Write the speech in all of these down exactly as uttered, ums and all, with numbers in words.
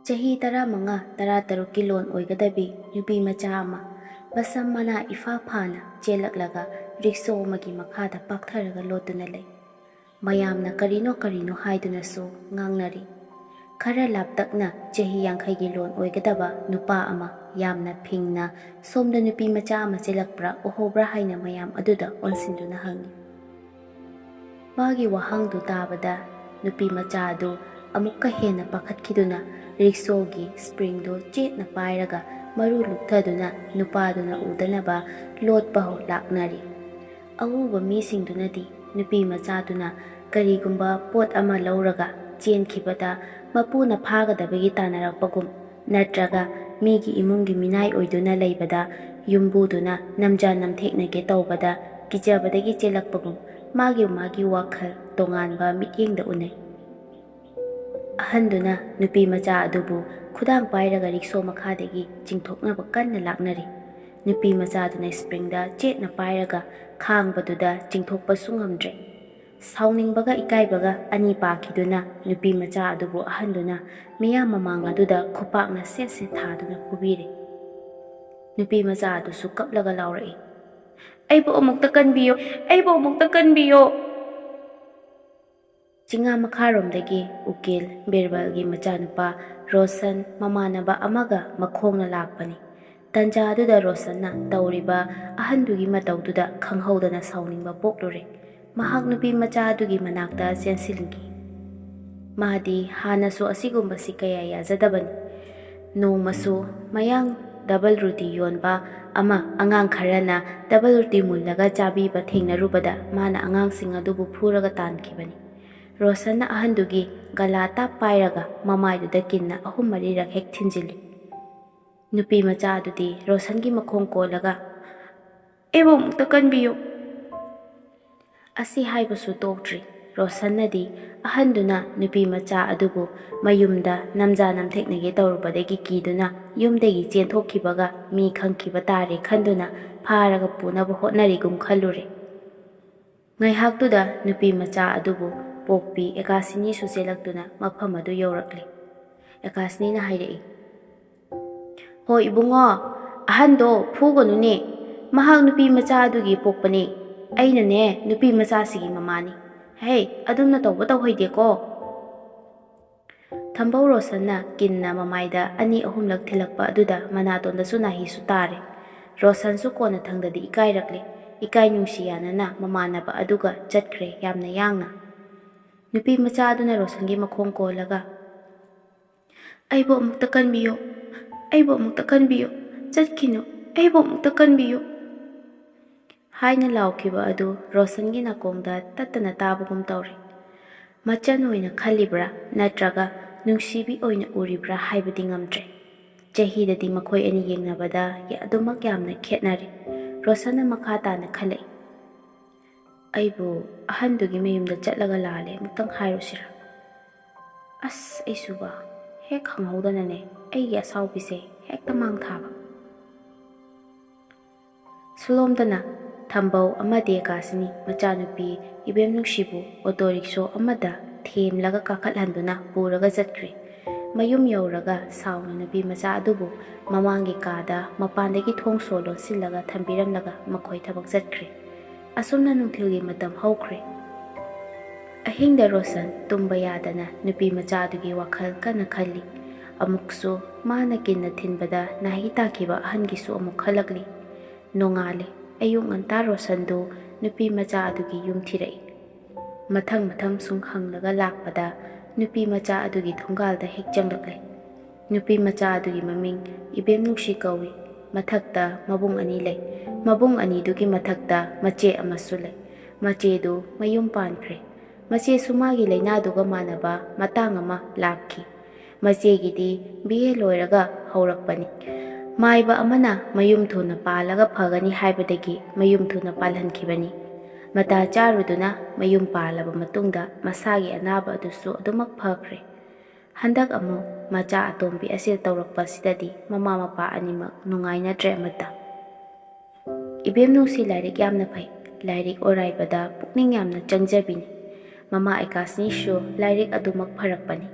ꯆꯍꯤ ꯇꯔꯥꯃꯉꯥ, ꯇꯔꯥꯇꯔꯨꯛꯀꯤ ꯂꯣꯟ ꯑꯣꯏꯒꯗꯕꯤ ꯅꯨꯄꯤ ꯃꯆꯥ ꯑꯃ ꯃꯁꯝ ꯃꯅꯥ ꯏꯐꯥ ꯐꯥꯅ ꯆꯦꯜꯂꯛꯂꯒ ꯔꯤꯛꯁꯣ ꯑꯃꯒꯤ ꯃꯈꯥꯗ ꯄꯥꯛꯊꯔꯒ ꯂꯣꯠꯇꯨꯅ ꯂꯩ꯫ ꯃꯌꯥꯝꯅ ꯀꯔꯤꯅꯣ ꯀꯔꯤꯅꯣ ꯍꯥꯏꯗꯨꯅꯁꯨ ꯉꯥꯡꯅꯔꯤ꯫ ꯈꯔ ꯂꯥꯞꯇꯛꯅ ꯆꯍꯤ ꯌꯥꯡꯈꯩꯒꯤ ꯂꯣꯟ ꯑꯣꯏꯒꯗꯕ ꯅꯨꯄꯥ ꯑꯃ ꯌꯥꯝꯅ ꯐꯤꯡꯅ ꯁꯣꯝꯗ ꯅꯨꯄꯤ ꯃꯆꯥ ꯑꯃ ꯆꯦꯜꯂꯛꯄ꯭ꯔꯥ ꯎꯍꯧꯕ꯭ꯔꯥ ꯍꯥꯏꯅ ꯃꯌꯥꯝ ꯑꯗꯨꯗ ꯑꯣꯟꯁꯤꯟꯗꯨꯅ ꯍꯪꯉꯤ꯫ ꯃꯥꯒꯤ ꯋꯥꯍꯪꯗꯨ ꯇꯥꯕꯗ ꯅꯨꯄꯤ ꯃꯆꯥ ꯑꯗꯨ ꯑꯃꯨꯛꯀ ꯍꯦꯟꯅ ꯄꯥꯈꯠꯈꯤꯗꯨꯅ ꯔꯤꯛꯁꯣꯒꯤ ꯁ꯭ꯄ꯭ꯔꯤꯡꯗꯨ ꯆꯦꯠꯅ ꯄꯥꯏꯔꯒ ꯃꯔꯨ ꯂꯨꯞꯊꯗꯨꯅ ꯅꯨꯄꯥꯗꯨꯅ ꯎꯗꯅꯕ ꯂꯣꯠꯄ ꯍꯧ ꯂꯥꯛꯅꯔꯤ꯫ ꯑꯎꯕ ꯃꯤꯁꯤꯡꯗꯨꯅꯗꯤ ꯅꯨꯄꯤ ꯃꯆꯥꯗꯨꯅ ꯀꯔꯤꯒꯨꯝꯕ ꯄꯣꯠ ꯑꯃ ꯂꯧꯔꯒ ꯆꯦꯟꯈꯤꯕꯗ ꯃꯄꯨꯅ ꯐꯥꯒꯗꯕꯒꯤ ꯇꯥꯟꯅꯔꯛꯄꯒꯨꯝ, ꯅꯠꯇ꯭ꯔꯒ ꯃꯤꯒꯤ ꯏꯃꯨꯡꯒꯤ ꯃꯤꯅꯥꯏ ꯑꯣꯏꯗꯨꯅ ꯂꯩꯕꯗ ꯌꯨꯝꯕꯨꯗꯨꯅ ꯅꯝꯖ ꯅꯝꯊꯦꯛꯅꯒꯦ ꯇꯧꯕꯗ ꯀꯤꯖꯕꯗꯒꯤ ꯆꯦꯜꯂꯛꯄꯒꯨꯝ, ꯃꯥꯒꯤ ꯃꯥꯒꯤ ꯋꯥꯈꯜ ꯇꯣꯉꯥꯟꯕ ꯃꯤꯠꯌꯦꯡꯗ ꯎꯅꯩ꯫ ꯑꯍꯟꯗꯨꯅ ꯅꯨꯄꯤ ꯃꯆꯥ ꯑꯗꯨꯕꯨ ꯈꯨꯗꯥꯡ ꯄꯥꯏꯔꯒ ꯔꯤꯛꯁꯣ ꯃꯈꯥꯗꯒꯤ ꯆꯤꯡꯊꯣꯛꯅꯕ ꯀꯟꯅ ꯂꯥꯛꯅꯔꯤ꯫ ꯅꯨꯄꯤ ꯃꯆꯥꯗꯨꯅ ꯁ꯭ꯄ꯭ꯔꯤꯡꯗ ꯆꯦꯠꯅ ꯄꯥꯏꯔꯒ ꯈꯥꯡꯕꯗꯨꯗ ꯆꯤꯡꯊꯣꯛꯄꯁꯨ ꯉꯝꯗ꯭ꯔꯦ꯫ ꯁꯥꯎꯅꯤꯡꯕꯒ ꯏꯀꯥꯏꯕꯒ ꯑꯅꯤ ꯄꯥꯈꯤꯗꯨꯅ ꯅꯨꯄꯤ ꯃꯆꯥ ꯑꯗꯨꯕꯨ ꯑꯍꯟꯗꯨꯅ ꯃꯤꯌꯥꯝ ꯃꯃꯥꯡ ꯑꯗꯨꯗ ꯈꯨꯄꯥꯛꯅ ꯁꯦꯠ ꯁꯦꯠ ꯊꯥꯗꯨꯅ ꯐꯨꯕꯤꯔꯦ꯫ ꯅꯨꯄꯤ ꯃꯆꯥ ꯑꯗꯨꯁꯨ ꯀꯞꯂꯒ ꯂꯥꯎꯔꯛꯏ, "ꯑꯩꯕꯨ ꯑꯃꯨꯛꯇ ꯀꯟꯕꯤꯌꯣ, ꯑꯩꯕꯨ ꯑꯃꯨꯛꯇ ꯀꯟꯕꯤꯌꯣ!" ꯆꯤꯡꯉꯥ ꯃꯈꯥꯔꯣꯝꯗꯒꯤ ꯎꯀꯤꯜ ꯕꯤꯔꯕꯜꯒꯤ ꯃꯆꯥꯅꯨꯄꯥ ꯔꯣꯁꯟ ꯃꯃꯥꯟꯅꯕ ꯑꯃꯒ ꯃꯈꯣꯡꯅ ꯂꯥꯛꯄꯅꯤ꯫ ꯇꯟꯖꯥ ꯑꯗꯨꯗ ꯔꯣꯁꯟꯅ ꯇꯧꯔꯤꯕ ꯑꯍꯟꯗꯨꯒꯤ ꯃꯇꯧꯗꯨꯗ ꯈꯪꯍꯧꯗꯅ ꯁꯥꯎꯅꯤꯡꯕ ꯄꯣꯛꯂꯨꯔꯦ꯫ ꯃꯍꯥꯛ ꯅꯨꯄꯤ ꯃꯆꯥ ꯑꯗꯨꯒꯤ ꯃꯅꯥꯛꯇ ꯆꯦꯟꯁꯤꯟꯈꯤ꯫ ꯃꯥꯗꯤ ꯍꯥꯟꯅꯁꯨ ꯑꯁꯤꯒꯨꯝꯕꯁꯤ ꯀꯌꯥ ꯌꯥꯖꯗꯕꯅꯤ꯫ ꯅꯣꯡꯃꯁꯨ ꯃꯌꯥꯡ ꯗꯕꯜ ꯔꯨꯇꯤ ꯌꯣꯟꯕ ꯑꯃ ꯑꯉꯥꯡ ꯈꯔꯅ ꯗꯕꯜ ꯔꯨꯇꯤ ꯃꯨꯜꯂꯒ ꯆꯥꯕꯤꯕ ꯊꯦꯡꯅꯔꯨꯕꯗ ꯃꯥꯅ ꯑꯉꯥꯡꯁꯤꯡ ꯑꯗꯨꯕꯨ ꯐꯨꯔꯒ ꯇꯥꯟꯈꯤꯕꯅꯤ꯫ ꯔꯣꯁꯟꯅ ꯑꯍꯟꯗꯨꯒꯤ ꯒꯂꯥ ꯇꯥꯞ ꯄꯥꯏꯔꯒ ꯃꯃꯥꯏꯗꯨꯗ ꯀꯤꯟꯅ ꯑꯍꯨꯝ ꯃꯔꯤꯔꯛ ꯍꯦꯛ ꯊꯤꯟꯖꯤꯜꯂꯤ꯫ ꯅꯨꯄꯤ ꯃꯆꯥ ꯑꯗꯨꯗꯤ ꯔꯣꯁꯟꯒꯤ ꯃꯈꯣꯡ ꯀꯣꯜꯂꯒ, "ꯑꯩꯕꯨ ꯑꯃꯨꯛꯇ ꯀꯟꯕꯤꯌꯨ!" ꯑꯁꯤ ꯍꯥꯏꯕꯁꯨ ꯇꯣꯛꯇ꯭ꯔꯤ꯫ ꯔꯣꯁꯟꯅꯗꯤ ꯑꯍꯟꯗꯨꯅ ꯅꯨꯄꯤ ꯃꯆꯥ ꯑꯗꯨꯕꯨ ꯃꯌꯨꯝꯗ ꯅꯝꯖꯥ ꯅꯝꯊꯦꯛꯅꯒꯦ ꯇꯧꯔꯨꯕꯗꯒꯤ ꯀꯤꯗꯨꯅ ꯌꯨꯝꯗꯒꯤ ꯆꯦꯟꯊꯣꯛꯈꯤꯕꯒ ꯃꯤ ꯈꯪꯈꯤꯕ ꯇꯥꯔꯦ ꯈꯟꯗꯨꯅ ꯐꯥꯔꯒ ꯄꯨꯅꯕ ꯍꯣꯠꯅꯔꯤꯒꯨꯝ ꯈꯜꯂꯨꯔꯦ꯫ ꯉꯥꯏꯍꯥꯛꯇꯨꯗ ꯅꯨꯄꯤ ꯃꯆꯥ ꯑꯗꯨꯕꯨ ꯄꯣꯛꯄꯤ ꯑꯦꯀꯥꯁꯤꯅꯤꯁꯨ ꯆꯦꯜꯂꯛꯇꯨꯅ ꯃꯐꯝ ꯑꯗꯨ ꯌꯧꯔꯛꯂꯦ꯫ ꯑꯦꯀꯥꯁꯅꯤꯅ ꯍꯥꯏꯔꯛꯏ꯫ "ꯍꯣ ꯏꯕꯨꯡꯉꯣ, ꯑꯍꯟꯗꯣ ꯐꯨꯒꯅꯨꯅꯦ, ꯃꯍꯥꯛ ꯅꯨꯄꯤ ꯃꯆꯥ ꯑꯗꯨꯒꯤ ꯄꯣꯛꯄꯅꯦ, ꯑꯩꯅꯅꯦ ꯅꯨꯄꯤ ꯃꯆꯥꯁꯤꯒꯤ ꯃꯃꯥꯅꯤ꯫ ꯍꯦ, ꯑꯗꯨꯝꯅ ꯇꯧꯕ ꯇꯧꯍꯩꯗꯦꯀꯣ꯫" ꯊꯝꯕꯧ ꯔꯣꯁꯟꯅ ꯀꯤꯟꯅ ꯃꯃꯥꯏꯗ ꯑꯅꯤ ꯑꯍꯨꯝꯂꯛ ꯊꯤꯜꯂꯛꯄ ꯑꯗꯨꯗ ꯃꯅꯥꯇꯣꯟꯗꯁꯨ ꯅꯥꯍꯤꯁꯨ ꯇꯥꯔꯦ꯫ ꯔꯣꯁꯟꯁꯨ ꯀꯣꯟꯅꯊꯪꯗꯗꯤ ꯏꯀꯥꯏꯔꯛꯂꯦ꯫ ꯏꯀꯥꯏ ꯅꯨꯡꯁꯤ ꯌꯥꯅꯅ ꯃꯃꯥꯟꯅꯕ ꯑꯗꯨꯒ ꯆꯠꯈ꯭ꯔꯦ ꯌꯥꯝꯅ ꯌꯥꯡꯅ꯫ ꯅꯨꯄꯤ ꯃꯆꯥ ꯑꯗꯨꯅ ꯔꯣꯁꯟꯒꯤ ꯃꯈꯣꯡ ꯀꯣꯜꯂꯒ, "ꯑꯩꯕꯨ ꯑꯃꯨꯛꯇ ꯀꯟꯕꯤꯌꯨ, ꯑꯩꯕꯨ ꯑꯃꯨꯛꯇ ꯀꯟꯕꯤꯌꯨ, ꯆꯠꯈꯤꯅꯨ, ꯑꯩꯕꯨ ꯑꯃꯨꯛꯇ ꯀꯟꯕꯤꯌꯨ" ꯍꯥꯏꯅ ꯂꯥꯎꯈꯤꯕ ꯑꯗꯨ ꯔꯣꯁꯟꯒꯤ ꯅꯥꯀꯣꯡꯗ ꯇꯠꯇꯅ ꯇꯥꯕꯒꯨꯝ ꯇꯧꯔꯦ꯫ ꯃꯆꯟ ꯑꯣꯏꯅ ꯈꯜꯂꯤꯕ꯭ꯔꯥ ꯅꯠꯇ꯭ꯔꯒ ꯅꯨꯡꯁꯤꯕꯤ ꯑꯣꯏꯅ ꯎꯔꯤꯕ꯭ꯔꯥ ꯍꯥꯏꯕꯗꯤ ꯉꯝꯗ꯭ꯔꯦ꯫ ꯆꯍꯤꯗꯗꯤ ꯃꯈꯣꯏ ꯑꯅꯤ ꯌꯦꯡꯅꯕꯗ ꯌꯥ-, ꯑꯗꯨꯃꯛ ꯌꯥꯝꯅ ꯈꯦꯠꯅꯔꯦ꯫ ꯔꯣꯁꯟꯅ ꯃꯈꯥ ꯇꯥꯅ ꯈꯜꯂꯛꯏ, "ꯑꯩꯕꯨ ꯑꯍꯟꯗꯨꯒꯤ ꯃꯌꯨꯝꯗ ꯆꯠꯂꯒ ꯂꯥꯜꯂꯦ ꯑꯃꯨꯛꯇꯪ ꯍꯥꯏꯔꯨꯁꯤꯔꯥ? ꯑꯁ, ꯑꯩꯁꯨꯕ, ꯍꯦꯛ ꯈꯪꯍꯧꯗꯅꯅꯦ ꯑꯩꯒꯤ ꯑꯁꯥꯎꯕꯤꯁꯦ ꯍꯦꯛꯇ ꯃꯥꯡ ꯊꯥꯕ꯫" ꯁꯨꯂꯣꯝꯗꯅ ꯊꯝꯕꯧ ꯑꯃꯗꯤ ꯑꯦꯀꯥꯁꯤꯅꯤ ꯃꯆꯥꯅꯨꯄꯤ ꯏꯕꯦꯝ ꯅꯨꯡꯁꯤꯕꯨ ꯑꯣꯇꯣ ꯔꯤꯛꯁꯣ ꯑꯃꯗ ꯊꯦꯝꯂꯒ ꯀꯥꯈꯠꯍꯟꯗꯨꯅ ꯄꯨꯔꯒ ꯆꯠꯈ꯭ꯔꯦ꯫ ꯃꯌꯨꯝ ꯌꯧꯔꯒ ꯁꯥꯎꯅ ꯅꯨꯄꯤ ꯃꯆꯥ ꯑꯗꯨꯕꯨ ꯃꯃꯥꯡꯒꯤ ꯀꯥꯗ ꯃꯄꯥꯟꯗꯒꯤ ꯊꯣꯡ ꯁꯣ ꯂꯣꯟꯁꯤꯜꯂꯒ ꯊꯝꯕꯤꯔꯝꯂꯒ ꯃꯈꯣꯏ ꯊꯕꯛ ꯆꯠꯈ꯭ꯔꯦ꯫ ꯑꯁꯨꯝꯅ ꯅꯨꯡꯊꯤꯜꯒꯤ ꯃꯇꯝ ꯍꯧꯈ꯭ꯔꯦ꯫ ꯑꯍꯤꯡꯗ ꯔꯣꯁꯟ ꯇꯨꯝꯕ ꯌꯥꯗꯅ ꯅꯨꯄꯤ ꯃꯆꯥ ꯑꯗꯨꯒꯤ ꯋꯥꯈꯜ ꯀꯟꯅ ꯈꯜꯂꯤ꯫ ꯑꯃꯨꯛꯁꯨ ꯃꯥꯅ ꯀꯤꯟꯅ ꯊꯤꯟꯕꯗ ꯅꯥꯍꯤ ꯇꯥꯈꯤꯕ ꯑꯍꯟꯒꯤꯁꯨ ꯑꯃꯨꯛ ꯈꯜꯂꯛꯂꯤ꯫ ꯅꯣꯡꯉꯥꯜꯂꯦ꯫ ꯑꯌꯨꯛ ꯉꯟꯇꯥ ꯔꯣꯁꯟꯗꯨ ꯅꯨꯄꯤ ꯃꯆꯥ ꯑꯗꯨꯒꯤ ꯌꯨꯝ ꯊꯤꯔꯛꯏ꯫ ꯃꯊꯪ ꯃꯊꯪ ꯁꯨꯝ ꯍꯪꯂꯒ ꯂꯥꯛꯄꯗ ꯅꯨꯄꯤ ꯃꯆꯥ ꯑꯗꯨꯒꯤ ꯊꯣꯡꯒꯥꯜꯗ ꯍꯦꯛ ꯆꯪꯂꯛꯂꯦ꯫ ꯅꯨꯄꯤ ꯃꯆꯥ ꯑꯗꯨꯒꯤ ꯃꯃꯤꯡ ꯏꯕꯦꯝ ꯅꯨꯡꯁꯤ ꯀꯧꯏ꯫ ꯃꯊꯛꯇ ꯃꯕꯨꯡ ꯑꯅꯤ ꯂꯩ꯫ ꯃꯕꯨꯡ ꯑꯅꯤꯗꯨꯒꯤ ꯃꯊꯛꯇ ꯃꯆꯦ ꯑꯃꯁꯨ ꯂꯩ꯫ ꯃꯆꯦꯗꯨ ꯃꯌꯨꯝ ꯄꯥꯟꯈ꯭ꯔꯦ꯫ ꯃꯆꯦꯁꯨ ꯃꯥꯒꯤ ꯂꯥꯏꯅꯥꯗꯨꯒ ꯃꯥꯟꯅꯕ ꯃꯇꯥꯡ ꯑꯃ ꯂꯥꯛꯈꯤ꯫ ꯃꯆꯦꯒꯤꯗꯤ ꯕꯤ ꯑꯦ ꯂꯣꯏꯔꯒ ꯍꯧꯔꯛꯄꯅꯤ꯫ ꯃꯥꯏꯕ ꯑꯃꯅ ꯃꯌꯨꯝ ꯊꯨꯅ ꯄꯥꯜꯂꯒ ꯐꯒꯅꯤ ꯍꯥꯏꯕꯗꯒꯤ ꯃꯌꯨꯝ ꯊꯨꯅ ꯄꯥꯜꯍꯟꯈꯤꯕꯅꯤ꯫ ꯃꯇꯥ ꯆꯥꯔꯨꯗꯨꯅ ꯃꯌꯨꯝ ꯄꯥꯜꯂꯕ ꯃꯇꯨꯡꯗ ꯃꯁꯥꯒꯤ ꯑꯅꯥꯕ ꯑꯗꯨꯁꯨ ꯑꯗꯨꯃꯛ ꯐꯈ꯭ꯔꯦ꯫ ꯍꯟꯗꯛ ꯑꯃꯨꯛ ꯃꯆꯥ ꯑꯇꯣꯝꯕꯤ ꯑꯁꯤ ꯇꯧꯔꯛꯄꯁꯤꯗꯗꯤ ꯃꯃꯥ ꯃꯄꯥ ꯑꯅꯤꯃꯛ ꯅꯨꯡꯉꯥꯏꯅꯗ꯭ꯔꯦ ꯑꯃꯠꯇ꯫ ꯏꯕꯦꯝ ꯅꯨꯡꯁꯤ ꯂꯥꯏꯔꯤꯛ ꯌꯥꯝꯅ ꯐꯩ꯫ ꯂꯥꯏꯔꯤꯛ ꯑꯣꯔꯥꯏꯕꯗ ꯄꯨꯛꯅꯤꯡ ꯌꯥꯝꯅ ꯆꯪꯖꯕꯤꯅꯤ꯫ ꯃꯃꯥ ꯑꯦꯀꯥꯁꯅꯤꯁꯨ ꯂꯥꯏꯔꯤꯛ ꯑꯗꯨꯃꯛ ꯐꯔꯛꯄꯅꯤ꯫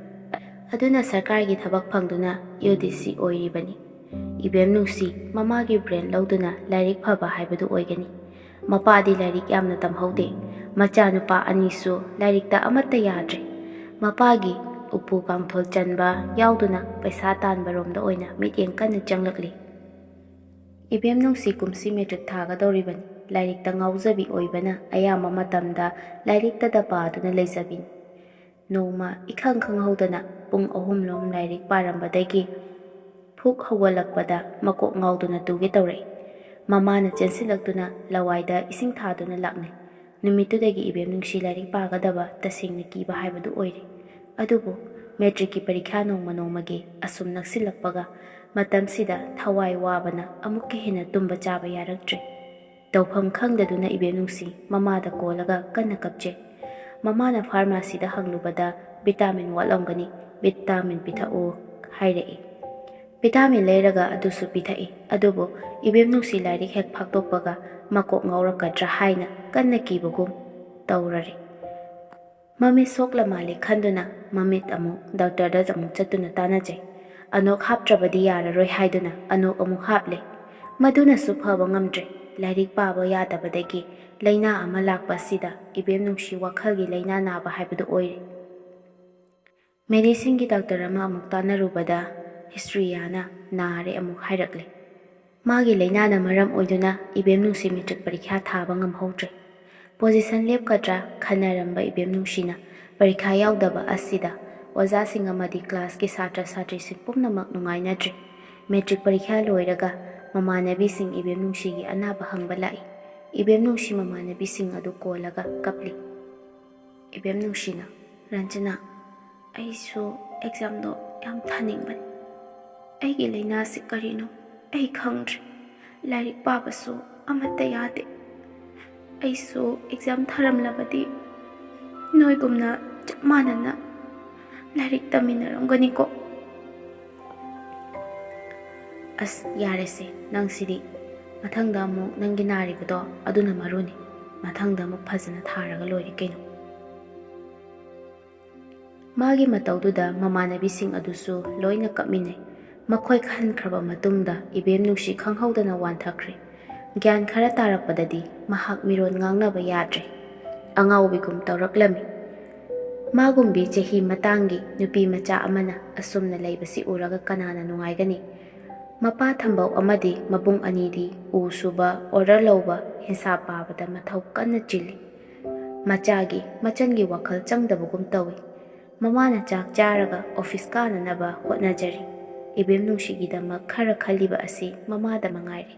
ꯑꯗꯨꯅ ꯁꯔꯀꯥꯔꯒꯤ ꯊꯕꯛ ꯐꯪꯗꯨꯅ ꯌꯨ ꯗꯤ ꯁꯤ ꯑꯣꯏꯔꯤꯕꯅꯤ꯫ ꯏꯕꯦꯝ ꯅꯨꯡꯁꯤ ꯃꯃꯥꯒꯤ ꯕ꯭ꯔꯦꯟ ꯂꯧꯗꯨꯅ ꯂꯥꯏꯔꯤꯛ ꯐꯕ ꯍꯥꯏꯕꯗꯨ ꯑꯣꯏꯒꯅꯤ꯫ ꯃꯄꯥꯗꯤ ꯂꯥꯏꯔꯤꯛ ꯌꯥꯝꯅ ꯇꯝꯍꯧꯗꯦ꯫ ꯃꯆꯥꯅꯨꯄꯥ ꯑꯅꯤꯁꯨ ꯂꯥꯏꯔꯤꯛꯇ ꯑꯃꯠꯇ ꯌꯥꯗ꯭ꯔꯦ꯫ ꯃꯄꯥꯒꯤ ꯎꯄꯨ ꯀꯥꯡꯊꯣꯜ ꯆꯟꯕ ꯌꯥꯎꯗꯨꯅ ꯄꯩꯁꯥ ꯇꯥꯟꯕꯔꯣꯝꯗ ꯑꯣꯏꯅ ꯃꯤꯠꯌꯦꯡ ꯀꯟꯅ ꯆꯪꯂꯛꯂꯤ꯫ ꯏꯕꯦꯝ ꯅꯨꯡꯁꯤ ꯀꯨꯝꯁꯤ ꯃꯦꯇ꯭ꯔꯤꯛ ꯊꯥꯒꯗꯧꯔꯤꯕꯅꯤ꯫ ꯂꯥꯏꯔꯤꯛꯇ ꯉꯥꯎꯖꯕꯤ ꯑꯣꯏꯕꯅ ꯑꯌꯥꯝꯕ ꯃꯇꯝꯗ ꯂꯥꯏꯔꯤꯛꯇꯗ ꯄꯥꯗꯨꯅ ꯂꯩꯖꯕꯤꯅꯤ꯫ ꯅꯣꯡꯃ ꯏꯈꯪ ꯈꯪꯍꯧꯗꯅ ꯄꯨꯡ ꯑꯍꯨꯝ ꯂꯣꯝ ꯂꯥꯏꯔꯤꯛ ꯄꯥꯔꯝꯕꯗꯒꯤ ꯐꯨꯛ ꯍꯧꯒꯠꯂꯛꯄꯗ ꯃꯀꯣꯛ ꯉꯥꯎꯗꯨꯅ ꯇꯨꯒꯦ ꯇꯧꯔꯛꯏ꯫ ꯃꯃꯥꯅ ꯆꯦꯟꯁꯤꯜꯂꯛꯇꯨꯅ ꯂꯋꯥꯏꯗ ꯏꯁꯤꯡ ꯊꯥꯗꯨꯅ ꯂꯥꯛꯅꯩ꯫ ꯅꯨꯃꯤꯠꯇꯨꯗꯒꯤ ꯏꯕꯦꯝ ꯅꯨꯡꯁꯤ ꯂꯥꯏꯔꯤꯛ ꯄꯥꯒꯗꯕ ꯇꯁꯦꯡꯅ ꯀꯤꯕ ꯍꯥꯏꯕꯗꯨ ꯑꯣꯏꯔꯦ꯫ ꯑꯗꯨꯕꯨ ꯃꯦꯇ꯭ꯔꯤꯛꯀꯤ ꯄꯔꯤꯈ꯭ꯌꯥ ꯅꯣꯡꯃ ꯅꯣꯡꯃꯒꯤ ꯑꯁꯨꯝ ꯅꯛꯁꯤꯜꯂꯛꯄꯒ ꯃꯇꯝꯁꯤꯗ ꯊꯋꯥꯏ ꯋꯥꯕꯅ ꯑꯃꯨꯛꯀ ꯍꯦꯟꯅ ꯇꯨꯝꯕ ꯆꯥꯕ ꯌꯥꯔꯛꯇ꯭ꯔꯦ꯫ ꯇꯧꯐꯝ ꯈꯪꯗꯗꯨꯅ ꯏꯕꯦꯝ ꯅꯨꯡꯁꯤ ꯃꯃꯥꯗ ꯀꯣꯜꯂꯒ ꯀꯟꯅ ꯀꯞꯆꯩ꯫ ꯃꯃꯥꯅ ꯐꯥꯔꯃꯥꯁꯤꯗ ꯍꯪꯂꯨꯕꯗ ꯚꯤꯇꯥꯃꯤꯟ ꯋꯥꯠꯂꯝꯒꯅꯤ, ꯚꯤꯇꯥꯃꯤꯟ ꯄꯤꯊꯛꯎ ꯍꯥꯏꯔꯛꯏ꯫ ꯚꯤꯇꯥꯃꯤꯟ ꯂꯩꯔꯒ ꯑꯗꯨꯁꯨ ꯄꯤꯊꯛꯏ꯫ ꯑꯗꯨꯕꯨ ꯏꯕꯦꯝ ꯅꯨꯡꯁꯤ ꯂꯥꯏꯔꯤꯛ ꯍꯦꯛ ꯐꯥꯛꯇꯣꯛꯄꯒ ꯃꯀꯣꯛ ꯉꯥꯎꯔꯛꯀꯗ꯭ꯔꯥ ꯍꯥꯏꯅ ꯀꯟꯅ ꯀꯤꯕꯒꯨꯝ ꯇꯧꯔꯔꯦ꯫ ꯃꯃꯤꯠ ꯁꯣꯛꯂ ꯃꯥꯜꯂꯦ ꯈꯟꯗꯨꯅ ꯃꯃꯤꯠ ꯑꯃꯨꯛ ꯗꯣꯛꯇꯔꯗ ꯑꯃꯨꯛ ꯆꯠꯇꯨꯅ ꯇꯥꯟꯅꯖꯩ꯫ ꯑꯅꯣꯛ ꯍꯥꯞꯇ꯭ꯔꯕꯗꯤ ꯌꯥꯔꯔꯣꯏ ꯍꯥꯏꯗꯨꯅ ꯑꯅꯣꯛ ꯑꯃꯨꯛ ꯍꯥꯞꯂꯦ꯫ ꯃꯗꯨꯅꯁꯨ ꯐꯕ ꯉꯝꯗ꯭ꯔꯦ꯫ ꯂꯥꯏꯔꯤꯛ ꯄꯥꯕ ꯌꯥꯗꯕꯗꯒꯤ ꯂꯥꯏꯅꯥ ꯑꯃ ꯂꯥꯛꯄ ꯑꯁꯤꯗ ꯏꯕꯦꯝ ꯅꯨꯡꯁꯤ ꯋꯥꯈꯜꯒꯤ ꯂꯥꯏꯅꯥ ꯅꯥꯕ ꯍꯥꯏꯕꯗꯨ ꯑꯣꯏꯔꯦ꯫ ꯃꯦꯗꯤꯁꯤꯟꯒꯤ ꯗꯥꯛꯇꯔ ꯑꯃ ꯑꯃꯨꯛ ꯇꯥꯟꯅꯔꯨꯕꯗ ꯍꯤꯁꯇ꯭ꯔꯤꯌꯥꯅ ꯅꯥꯔꯦ ꯑꯃꯨꯛ ꯍꯥꯏꯔꯛꯂꯦ꯫ ꯃꯥꯒꯤ ꯂꯥꯏꯅꯥꯅ ꯃꯔꯝ ꯑꯣꯏꯗꯨꯅ ꯏꯕꯦꯝ ꯅꯨꯡꯁꯤ ꯃꯦꯇ꯭ꯔꯤꯛ ꯄꯔꯤꯈ꯭ꯌꯥ ꯊꯥꯕ ꯉꯝꯍꯧꯗ꯭ꯔꯦ꯫ ꯄꯣꯖꯤꯁꯟ ꯂꯦꯞꯀꯗ꯭ꯔꯥ ꯈꯟꯅꯔꯝꯕ ꯏꯕꯦꯝ ꯅꯨꯡꯁꯤꯅ ꯄꯔꯤꯈ꯭ꯌꯥ ꯌꯥꯎꯗꯕ ꯑꯁꯤꯗ ꯑꯣꯖꯥꯁꯤꯡ ꯑꯃꯗꯤ ꯀ꯭ꯂꯥꯁꯀꯤ ꯁꯥꯇ꯭ꯔ ꯁꯥꯇ꯭ꯔꯤꯁꯤꯡ ꯄꯨꯝꯅꯃꯛ ꯅꯨꯡꯉꯥꯏꯅꯗ꯭ꯔꯦ꯫ ꯃꯦꯇ꯭ꯔꯤꯛ ꯄꯔꯤꯈ꯭ꯌꯥ ꯂꯣꯏꯔꯒ ꯃꯃꯥꯟꯅꯕꯤꯁꯤꯡ ꯏꯕꯦꯝ ꯅꯨꯡꯁꯤꯒꯤ ꯑꯅꯥꯕ ꯍꯪꯕ ꯂꯥꯛꯏ꯫ ꯏꯕꯦꯝ ꯅꯨꯡꯁꯤ ꯃꯃꯥꯟꯅꯕꯤꯁꯤꯡ ꯑꯗꯨ ꯀꯣꯜꯂꯒ ꯀꯞꯂꯤ꯫ ꯏꯕꯦꯝ ꯅꯨꯡꯁꯤꯅ, "ꯔꯟꯖꯅꯥ, ꯑꯩꯁꯨ ꯑꯦꯛꯖꯥꯝꯗꯣ ꯌꯥꯝ ꯊꯥꯅꯤꯡꯕꯅꯤ꯫ ꯑꯩꯒꯤ ꯂꯥꯏꯅꯥꯁꯤ ꯀꯔꯤꯅꯣ ꯑꯩ ꯈꯪꯗ꯭ꯔꯦ꯫ ꯂꯥꯏꯔꯤꯛ ꯄꯥꯕꯁꯨ ꯑꯃꯠꯇ ꯌꯥꯗꯦ꯫ ꯑꯩꯁꯨ ꯑꯦꯛꯖꯥꯝ ꯊꯥꯔꯝꯂꯕꯗꯤ ꯅꯣꯏꯒꯨꯝꯅ ꯆꯞ ꯃꯥꯟꯅꯅ ꯂꯥꯏꯔꯤꯛ ꯇꯝꯃꯤꯟꯅꯔꯝꯒꯅꯤꯀꯣ꯫" "ꯑꯁ, ꯌꯥꯔꯦꯁꯦ, ꯅꯪꯁꯤꯗꯤ꯫ ꯃꯊꯪꯗ ꯑꯃꯨꯛ ꯅꯪꯒꯤ ꯅꯥꯔꯤꯕꯗꯣ ꯑꯗꯨꯅ ꯃꯔꯨꯅꯤ꯫ ꯃꯊꯪꯗ ꯑꯃꯨꯛ ꯐꯖꯅ ꯊꯥꯔꯒ ꯂꯣꯏꯔꯦ ꯀꯩꯅꯣ꯫" ꯃꯥꯒꯤ ꯃꯇꯧꯗꯨꯗ ꯃꯃꯥꯟꯅꯕꯤꯁꯤꯡ ꯑꯗꯨꯁꯨ ꯂꯣꯏꯅ ꯀꯞꯃꯤꯟꯅꯩ꯫ ꯃꯈꯣꯏ ꯈꯟꯈ꯭ꯔꯕ ꯃꯇꯨꯡꯗ ꯏꯕꯦꯝ ꯅꯨꯡꯁꯤ ꯈꯪꯍꯧꯗꯅ ꯋꯥꯟꯊꯈ꯭ꯔꯦ꯫ ꯒ꯭ꯌꯥꯟ ꯈꯔ ꯇꯥꯔꯛꯄꯗꯗꯤ ꯃꯍꯥꯛ ꯃꯤꯔꯣꯟ ꯉꯥꯡꯅꯕ ꯌꯥꯗ꯭ꯔꯦ꯫ ꯑꯉꯥꯎꯕꯤꯒꯨꯝ ꯇꯧꯔꯛꯂꯝꯃꯤ꯫ ꯃꯥꯒꯨꯝꯕꯤ ꯆꯍꯤ ꯃꯇꯥꯡꯒꯤ ꯅꯨꯄꯤ ꯃꯆꯥ ꯑꯃꯅ ꯑꯁꯨꯝꯅ ꯂꯩꯕꯁꯤ ꯎꯔꯒ ꯀꯅꯥꯅ ꯅꯨꯡꯉꯥꯏꯒꯅꯤ? ꯃꯄꯥ ꯊꯝꯕꯧ ꯑꯃꯗꯤ ꯃꯕꯨꯡ ꯑꯅꯤꯗꯤ ꯎ ꯁꯨꯕ, ꯑꯣꯔꯗꯔ ꯂꯧꯕ, ꯍꯤꯡꯁꯥꯞ ꯄꯥꯕꯗ ꯃꯊꯧ ꯀꯟꯅ ꯆꯤꯜꯂꯤ꯫ ꯃꯆꯥꯒꯤ, ꯃꯆꯟꯒꯤ ꯋꯥꯈꯜ ꯆꯪꯗꯕꯒꯨꯝ ꯇꯧꯏ꯫ ꯃꯃꯥꯅ ꯆꯥꯛ ꯆꯥꯔꯒ ꯑꯣꯐꯤꯁ ꯀꯥꯅꯅꯕ ꯍꯣꯠꯅꯖꯔꯤ꯫ ꯏꯕꯦꯝ ꯅꯨꯡꯁꯤꯒꯤꯗꯃꯛ ꯈꯔ ꯈꯜꯂꯤꯕ ꯑꯁꯤ ꯃꯃꯥꯗ ꯃꯉꯥꯏꯔꯦ꯫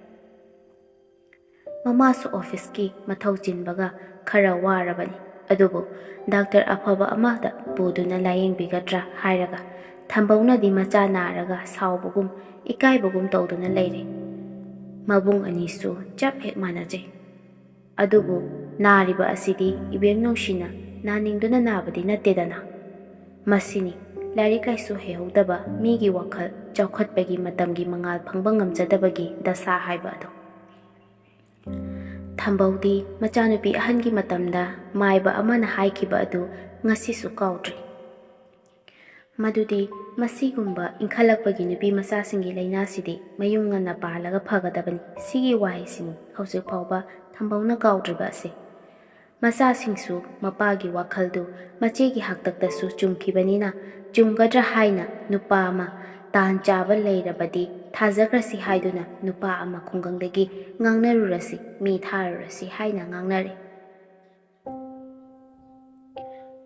ꯃꯃꯥꯁꯨ ꯑꯣꯐꯤꯁꯀꯤ ꯃꯊꯧ ꯆꯤꯟꯕꯒ ꯈꯔ ꯋꯥꯔꯕꯅꯤ꯫ ꯑꯗꯨꯕꯨ ꯗꯥꯛꯇꯔ ꯑꯐꯕ ꯑꯃꯗ ꯄꯨꯗꯨꯅ ꯂꯥꯌꯦꯡꯕꯤꯒꯗ꯭ꯔꯥ ꯍꯥꯏꯔꯒ ꯊꯝꯕꯧꯅꯗꯤ ꯃꯆꯥ ꯅꯥꯔꯒ ꯁꯥꯎꯕꯒꯨꯝ ꯏꯀꯥꯏꯕꯒꯨꯝ ꯇꯧꯗꯨꯅ ꯂꯩꯔꯦ꯫ ꯃꯕꯨꯡ ꯑꯅꯤꯁꯨ ꯆꯞ ꯍꯦꯛ ꯃꯥꯟꯅꯖꯩ꯫ ꯑꯗꯨꯕꯨ ꯅꯥꯔꯤꯕ ꯑꯁꯤꯗꯤ ꯏꯕꯦꯝ ꯅꯨꯡꯁꯤꯅ ꯅꯥꯅꯤꯡꯗꯨꯅ ꯅꯥꯕꯗꯤ ꯅꯠꯇꯦꯗꯅ꯫ ꯃꯁꯤꯅꯤ ꯂꯥꯏꯔꯤꯛ ꯂꯥꯏꯁꯨ ꯍꯩꯍꯧꯗꯕ ꯃꯤꯒꯤ ꯋꯥꯈꯜ ꯆꯥꯎꯈꯠꯄꯒꯤ ꯃꯇꯝꯒꯤ ꯃꯉꯥꯜ ꯐꯪꯕ ꯉꯝꯖꯗꯕꯒꯤ ꯗꯁꯥ ꯍꯥꯏꯕ ꯑꯗꯨ꯫ ꯊꯝꯕꯧꯗꯤ ꯃꯆꯥꯅꯨꯄꯤ ꯑꯍꯟꯒꯤ ꯃꯇꯝꯗ ꯃꯥꯏꯕ ꯑꯃꯅ ꯍꯥꯏꯈꯤꯕ ꯑꯗꯨ ꯉꯁꯤꯁꯨ ꯀꯥꯎꯗ꯭ꯔꯤ꯫ ꯃꯗꯨꯗꯤ ꯃꯁꯤꯒꯨꯝꯕ ꯏꯟꯈꯠꯂꯛꯄꯒꯤ ꯅꯨꯄꯤ ꯃꯆꯥꯁꯤꯡꯒꯤ ꯂꯥꯏꯅꯥꯁꯤꯗꯤ ꯃꯌꯨꯝ ꯉꯟꯅ ꯄꯥꯜꯂꯒ ꯐꯒꯗꯕꯅꯤ꯫ ꯁꯤꯒꯤ ꯋꯥꯍꯩꯁꯤꯅꯤ ꯍꯧꯖꯤꯛ ꯐꯥꯎꯕ ꯊꯝꯕꯧꯅ ꯀꯥꯎꯗ꯭ꯔꯤꯕ ꯑꯁꯤ꯫ ꯃꯆꯥꯁꯤꯡꯁꯨ ꯃꯄꯥꯒꯤ ꯋꯥꯈꯜꯗꯨ ꯃꯆꯦꯒꯤ ꯍꯥꯛꯇꯛꯇꯁꯨ ꯆꯨꯝꯈꯤꯕꯅꯤꯅ, ꯆꯨꯝꯒꯗ꯭ꯔꯥ ꯍꯥꯏꯅ ꯅꯨꯄꯥ ꯑꯃ ꯇꯥꯟ ꯆꯥꯕ ꯂꯩꯔꯕꯗꯤ ꯊꯥꯖꯈ꯭ꯔꯁꯤ ꯍꯥꯏꯗꯨꯅ ꯅꯨꯄꯥ ꯑꯃ ꯈꯨꯡꯒꯪꯗꯒꯤ ꯉꯥꯡꯅꯔꯨꯔꯁꯤ, ꯃꯤ ꯊꯥꯔꯨꯔꯁꯤ ꯍꯥꯏꯅ ꯉꯥꯡꯅꯔꯦ꯫